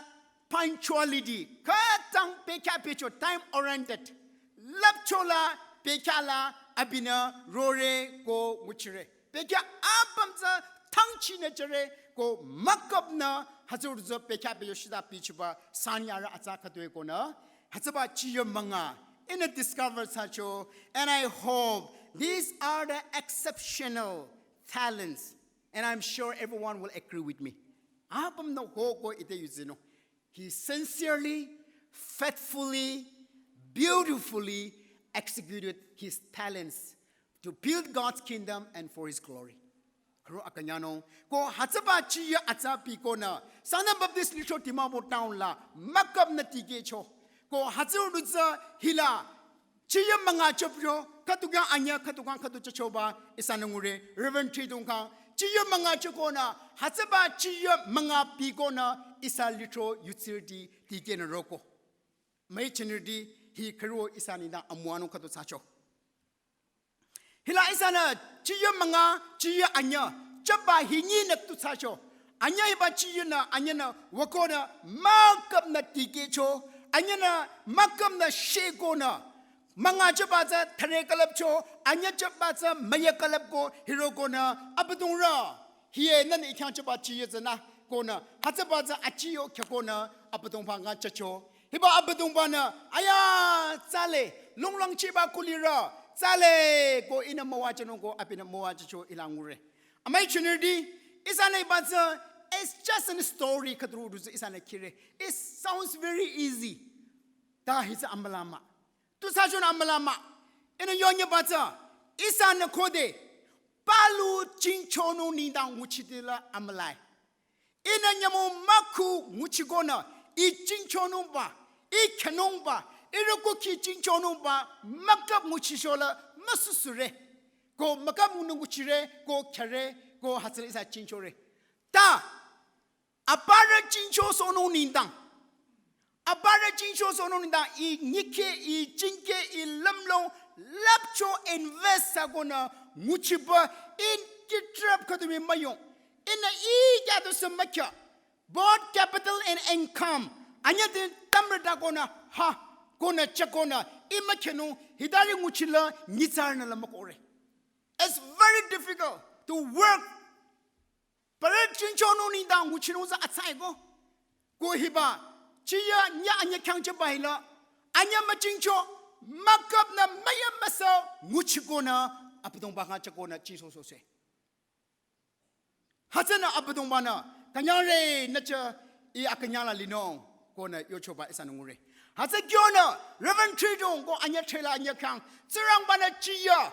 punctuality, khütang pekya pecho, time oriented. Lüpchola, pekyala, abinü rore ko nguchire. Pekya apüm tsü thangchinü jüre ko müküpnü hütsürü tsü pekya pecho shita bichiba sanyarü atsa khütoi konü. Hütsüba chiya münga. Ihnü discover thsacho. And I hope these are the exceptional talents. And I'm sure everyone will agree with me. Apümnü hoko ite yuzino. He sincerely, faithfully, beautifully executed his talents to build God's kingdom and for his glory. Khüro akünyano, ko hütsüba chiya atsa bikonü, Sangtam Baptist Lithro Dimapur town la, müküpnü dikehcho. Ko hütsürü tsü hila, chiya münga chopyo, khüdu khyang anyüh, khüdu khyang khüdu chachoba, ihsanü ngure, Reverend Tridong khyang, chiya münga chokonü, hütsüba chiya münga bikonü, ihsa lithro yutsirüti dikehnü roko. Müichinrüti hi khüro ihsa nengdang amüwanung khüdu thsacho. Hila ihsanü chiya münga, chiya anyüh, chaba hi nyinü tu thsacho. Anyüh hiba chiyanü, anyühnü wakonü, müküpnü dikehcho, anyühnü müküpnü shekonü, münga chaba tsü thare külüpcho, anyüh chaba tsü müyü külüp ko, hirokonü, Abüdongrü. Hiye nünü I khyang chaba chiya tsünü konü, hütsüba tsü achiyo khekonü, Abüdongba khyang chacho. Hiba Abüdongbanü, aya, tsale, longlang chiba kulirü, tsale, ko ihnü müwajünung ko, abinü müwajücho ila ngure. Amüichinrüti, ihsanü hiba tsü, it's just a story, khüduru du tsü ihsanü khire. It sounds very easy. Ta hi tsü amüla mah. Tu thsachonü amüla mah. Ihnü yonyiba tsü, ihsanü khode, palu jingchonung nengdang nguchitila amülai. Ihnü nyümong mükhu nguchikonü, I jingchonungba, I khenungba, I rükukhi jingchonungba, müküp nguchichola müsusurü. Ko müküp ngunung nguchirü, ko khyarü, ko hütsüla ihsa jingchorü. Ta, aparü jingchosohnung nengdang. Aparü jingchosohnung nengdang, I nyikeh, I jingkeh, I lümlong, lüpcho invest thsakonü, nguchiba, in kitrap khüdu mii müyong. Ihnü I kya tu sü mükya. Both capital and income. Anyüh te tamrü ta konü, ha, konü chakonü, I mükhenung, hitari nguchila, nyitsarünü la mükore. It's very difficult to work. Parü jingchonung nengdang nguchinung tsü atsa-i ko. Ko hiba, chiya nyüh anyüh khyang chaba hila, anyüh müjingcho, müküpnü müyü müsü nguchikonü, Abüdongba khyang chakonü jingsohsohse. Hütsünü Abüdongbanü, künyangre nü chah I akünyang la linung, konü yochoba ihsanü ngure. Hütsü kyonü, Reverend Tridong ko anyüh threla anyüh khyang, Tsingrangbanü chiya,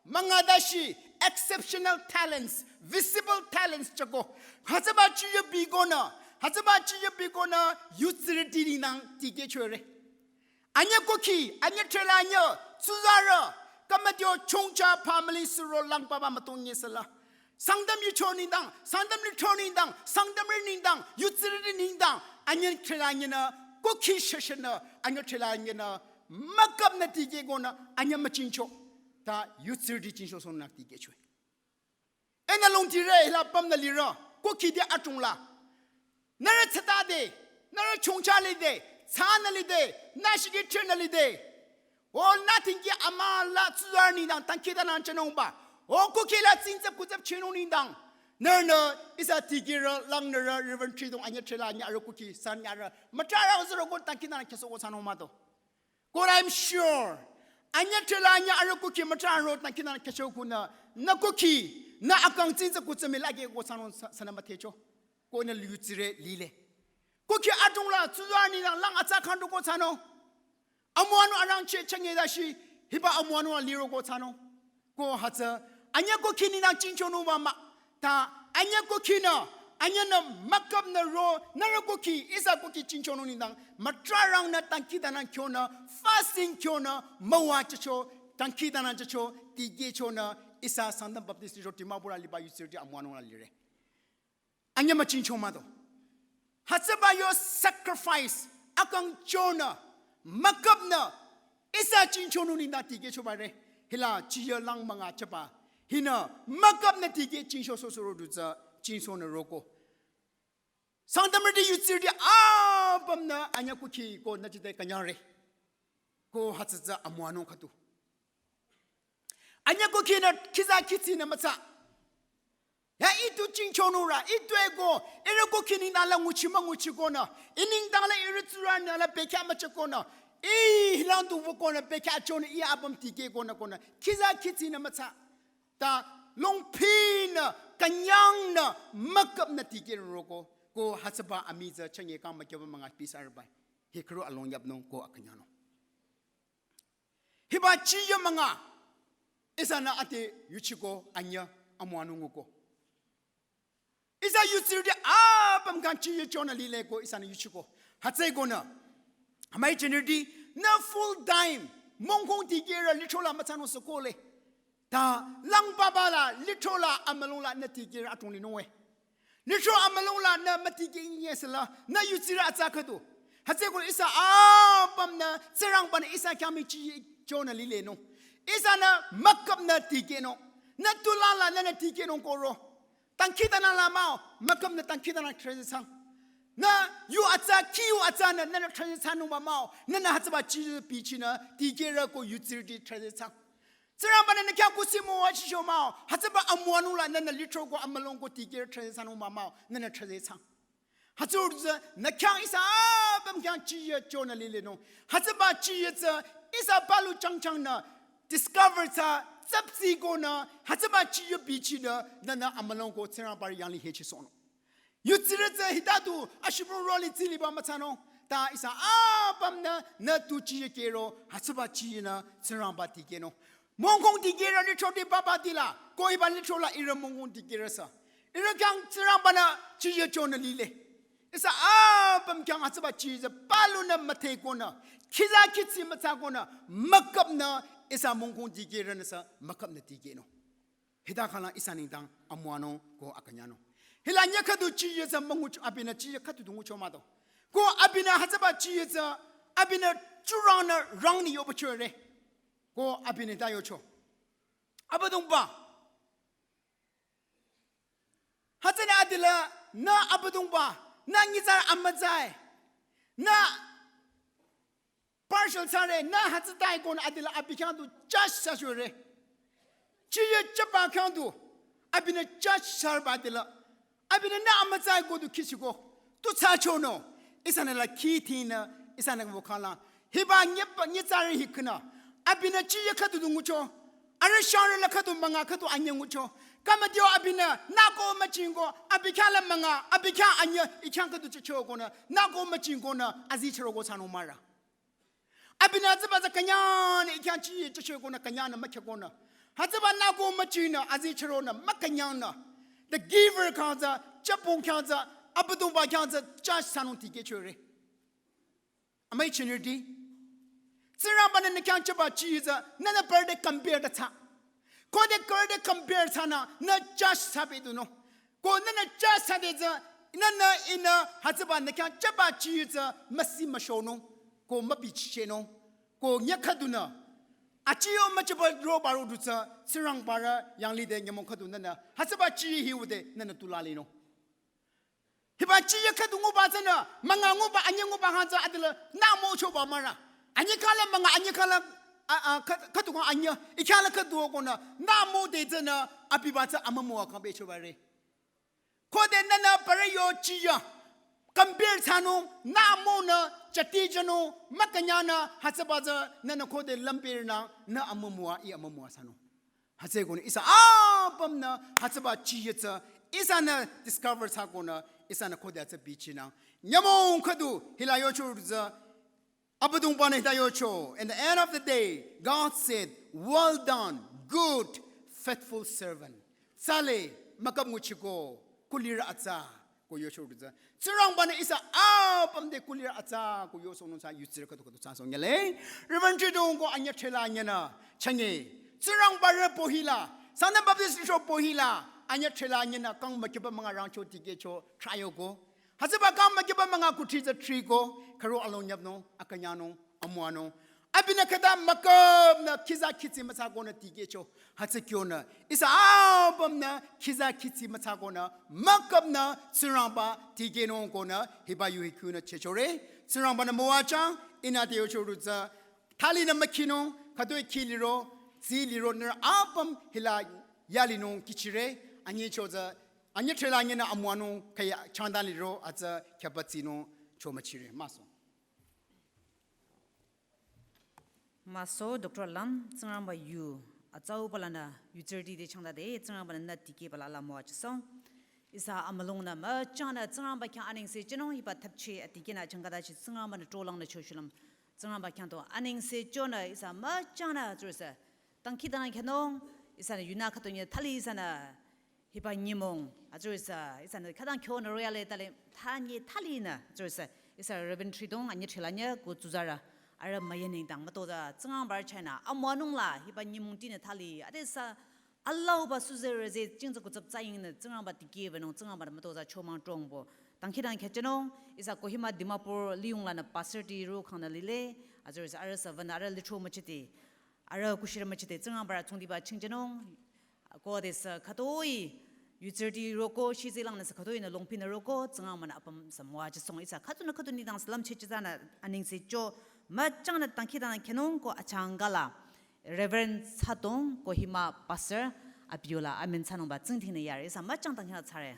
münga dashi, exceptional talents, visible talents chako. Hütsüba chiya bikonü, hütsüba chiya bikonü, yutsirüti nengdang dikehchore. Anyüh kukhi, anyüh threla anyüh, tsuzarü, kamatio chongcha family suro lang papa mütonye sela. Sangtam yucho nengdang, Sangtam lithro nengdang, Sangtamrü nengdang, yutsirüti nengdang, anyüh threla anyühnü, kukhi sheshenü, anyüh threla anyühnü, müküpnü dikehkonü, anyüh müjingcho. Ta yutsirüti jingsohsohnü dikehcho. Ihnü longtire hila pümnü lirü, kukhi de atungla. Nührü tsütade, nührü chongcha lide, tsanü lide, nü shiki thrünü lide. O nü tingki amüla tsuzarü nengdang tangkhidanü chanungba. O kukhi la tsingtsap kutsap chinung nengdang, nührünü ihsa dikehrü langnürü Reverend Tridong anyüh threla anyüh arüh kukhi san nyarü mütrarang züro ko dangkhidangnang khyüsohko thsanung mah do. Ko I'm sure anyüh threla anyüh arüh kukhi mütrarang ro dangkhidangnang khyüsohko nü, nü kukhi, nü akang tsingtsap kutsap mii la keko thsanung sü-, sünü müdhecho. Ko nü yutsire lile. Kukhi adrong la tsuzarü nengdang lang atsa khandoko thsanung. Amüwanung arangcheh chünye dashi, hiba amüwanung la liroko thsanung. Ko hütsü, anyüh kukhi nengdang chingchonungba mah. Ta anyüh kukhinü, anyühnü müküpnü ro, nührü kukhi, ihsa kukhi chingchonung nengdang, mütrarang nü dangkhidangnang kyonü, fasting kyonü, müwajücho, dangkhidangnang jücho, dikehchonü, ihsa Sangtam Baptist Church Dimapur la liba yutsirüti amüwanung la lire. Anyüh müchingcho mah do. Hütsüba yo sacrifice, akang chonü, müküpnü, ihsa chingchonung nengdang dikehchoba re. Hila chiya lang münga chaba. Hinü, müküpnü dikeh chingcho sohsohro du tsü, chingchonü roko. Sangtamrüti yutsirüti apümnü anyüh kukhi ko nü jide künyangre. Ko hütsü tsü amüwanung khüdu. Anyüh kukhinü khitsa khitsinü mütsa. Ya ih tu chingchonung ra, ih tu eko, ihrü kukhi nengdang la nguchi münguchikonü, ih nengdang la ihrü tsurünü la bekhyah müchehkonü, ih hilang tu wükonü bekhyah chonü ih apüm dikehkonü konü, khitsa khitsinü mütsa. Ta longphinü, künyangnü, müküpnü dikeh roko, ko hütsüba amii tsü chünye kang mükyaba münga pisa rübai. Hi khürü along yapnung ko akünyangnung. Hiba chiya münga, ihsanü ade yuchiko anyüh amüwanung nguko. Ihsa yutsirüti apüm khyang chiya chonü lile ko ihsanü yuchiko. Hütsüekonü, amüi jünirüti, nü full time, mongkong dikehrü lithro la müthsanung sü kohle. Ta lang papa la, lithro la, amülung la, nü dikehrü adrong linung we. Lithro amülung la nü müdikeh nyesüla, nü yutsirü atsa khüdu. Hütsüeko ihsa apümnü, Tsingrangbanü ihsa khyang mii chichonü lilenung. Ihsanü müküpnü dikehnung. Nü tulang la nünü dikehnung koro. Dangkhidangnang la mah-o, müküpnü dangkhidangnang threzetsang. Nü yu atsa, khi yu atsanü, nünü threzetsang nungba mah-o, nünü hütsüba chichü bichinü, dikehrü ko yutsirüti threzetsang. Tsingrangbanü nü khyang kusi müwajücho mah-o, hütsüba amüwanung la nünü lithro ko amülung ko dikehrü threzetsang nungba mah-o, nünü threzetsang. Hütsürü tsü nü khyang ihsa apüm khyang chiya chonü lilenung. Hütsüba chiya tsü ihsa palu changchangnü discover thsa tsüpsikonü, hütsüba chiya bichinü, nünü amülung ko Tsingrangbarü yanglih hechisohnung. Yutsirü tsü hita du ashibung roli tsiliba müthsanung. Ta ihsa apümnü nü tu chiya kehro, hütsüba chiyanü Tsingrangba dikehnung. Mongkong dikehrü lithro di papa dila, ko hiba lithro la ihrü mongkong dikehrü sü. Ihrü khyang Tsingrangbanü chiya chonü lile. Ihsa apüm khyang hütsüba chiya tsü palunü müdhekonü, khitsa khitsi mütsakonü, müküpnü ihsa mongkong dikehrünü sü müküpnü dikehnung. Hita khala ihsa nengdang amüwanung ko akünyangnung. Hila nyüh khüdu chiya tsü müngucho abinü chiya khüdu du ngucho mah do. Ko abinü hütsüba chiya tsü abinü churangnü rangni yoba chore. Ko abinü ta yocho. Abüdongba. Hütsünü adila nü Abüdongba. Nü nyitsarü amütsa-i. Nü partial thsare, nü hütsü tai konü adila abi khyang du judge thsachore. Chiya chaba khyang du, abinü judge thsarba adila. Abinü nü amütsa-i ko du khisiko. Tu thsachonü. Ihsanü la khithinü, ihsanü wükhala. Hiba nyeba, nyitsarü hi khinü. Abinü chiya khüdu du ngucho. Arüh shangrü la khüdu münga khüdu anyüh ngucho. Kamadio abinü, nü ko müjingko, abi khyang la münga, abi khyang anyüh, ih khyang khüdu chichokonü, nü ko müjingkonü, azi chüroko thsanung mah ra. Abinü hütsüba tsü künyangnü ih khyang chiya chichokonü künyangnü mükyakonü. Hütsüba nü ko müjingnü azi chüronü mükünyangnü. The giver khyang tsü, chapung khyang tsü, Abüdongba khyang tsü, judge thsanung dikehchore. Amüi jünirüti. Tsingrangbanü nü khyang chaba chiya tsü, nünü birthday compare da thsa. Khode khode compare thsanü, nü judge thsabetunung. Ko nünü judge thsade tsü, nünü ihnü hütsüba nü khyang chaba chiya tsü müsi müshonung, ko mübichichehnung, ko nyüh khüdunü. Achiyo müchaba roba rodu tsü, Tsingrangbarü yanglih de nyümong khüdu nünü, hütsüba chiya hiwüde nünü tulalinung. Hiba chiya khüdu nguba tsünü, münga nguba, anyüh nguba hütsü adila, nü müchoba mah ra. Anyüh khala münga, anyüh khala a, a, kha, khüdu kang anyüh, ikhala khüdu konü, nü müde tsünü, abiba tsü amümüwa kang becho bare. Khode nünü bare yochiya, compare thsanung, nü münü, chati janung, mükünyanü, hütsüba tsü, nünü khode lümpirinü, nü amümüwa, ih amümüwa thsanung. Hütsü konü ihsa apümnü hütsüba chiye tsü ihsanü discover thsa konü ihsanü khode hütsü bichinang. Nyümong khüdu hila yocho rütsü Abüdongbanü hita yocho. In the end of the day, God said, "Well done, good, faithful servant." Tsale, mükap nguchiko, kulirü atsa, ko yocho rütsü. Tsingrangbanü ihsa apüm te kulirü atsa ko yosohnung thsa yutsirü khüdu khüdu thsa song nyale. Reverend Tridong ko anyüh threla nyünü chünye. Tsingrangba rü pohila, Sangtam Baptist Church pohila, anyüh threla nyünü kang mükiba münga rangcho tikehcho thrayoko. Hütsüba kang mükiba münga kuthri tsü thriko, khüro along nyapnung, akünyanung, amüwanung. Abinü khüta mükapnü khiza khitsi mütsa konü tikehcho. Hütsü kyonü. Ihsa apümnü khiza khitsi mütsa konü mükapnü Tsingrangba tikehnung konü hiba yu hi kyonü chechore. Tsingrangbanü müwajüng, ihnü te yocho rütsü. Thalinü mükhinung, khütoi khi liro, tsi liro nührü apüm hila yalinung kichire, anyi chotsü, anyüh threla nyünü amüwanung kaya changdan liro, hütsü khyaba tsinung cho müchire. Maso. Maso, Doctor Lam, Tsingrangba yu, atsauba lanü, yutsirüti te changdade, Tsingrangbanü nü tikehba la la müwajüsong. Ihsa amülungnü müchangnü Tsingrangba khyang anengse jünung hiba thapche atikehnü changkadachi Tsingrangbanü trolangnü choshulüm. Tsingrangba khyang to anengse jünü ihsa müchangnü tsurüsa. Dangkhidangnang khyünung, ihsanü yunü khütoi nyü thali ihsanü hiba nyümong, atsurüsa, ihsanü khütang kyonü royale tali, thanye thalinü, atsurüsa, ihsa Reverend Tridong, anyüh threla nyü, ko tsuzarü, arüh müyü nengdang, mütozah, Tsingrangba china, amüwanung la, hiba nyümong tinü thali, adesü, alauba suzerü ze, jingtsü kutsap tsayingnü, Tsingrangba tikehbanung, Tsingrangba mütozah chomang trongbo, dangkhidangnang khyüjünung, ihsa Kohima Dimapur liyung lanü pastor ti ro khangnü lile, atsurüsa, arühsa, vanü, arüh licho müchiti, arüh kushirü müchite Tsingrangba rü tsungdiba chingjünung. Ko adesü khütoi, yutsirüti roko, shizilangnüsü khütoinü longpinü roko, Tsingrangbanü apüm sü müwajüsong ihsa. Khüdunü khüdu nengdang sü lümcheh chizanü anengse jü, müchangnü dangkhidangnang khyünung ko achangkala. Reverend Tsadong Kohima pastor, abiola, amen thsanungba tsingdhingnü yare, ihsa müchang dangkhidangnang thsare.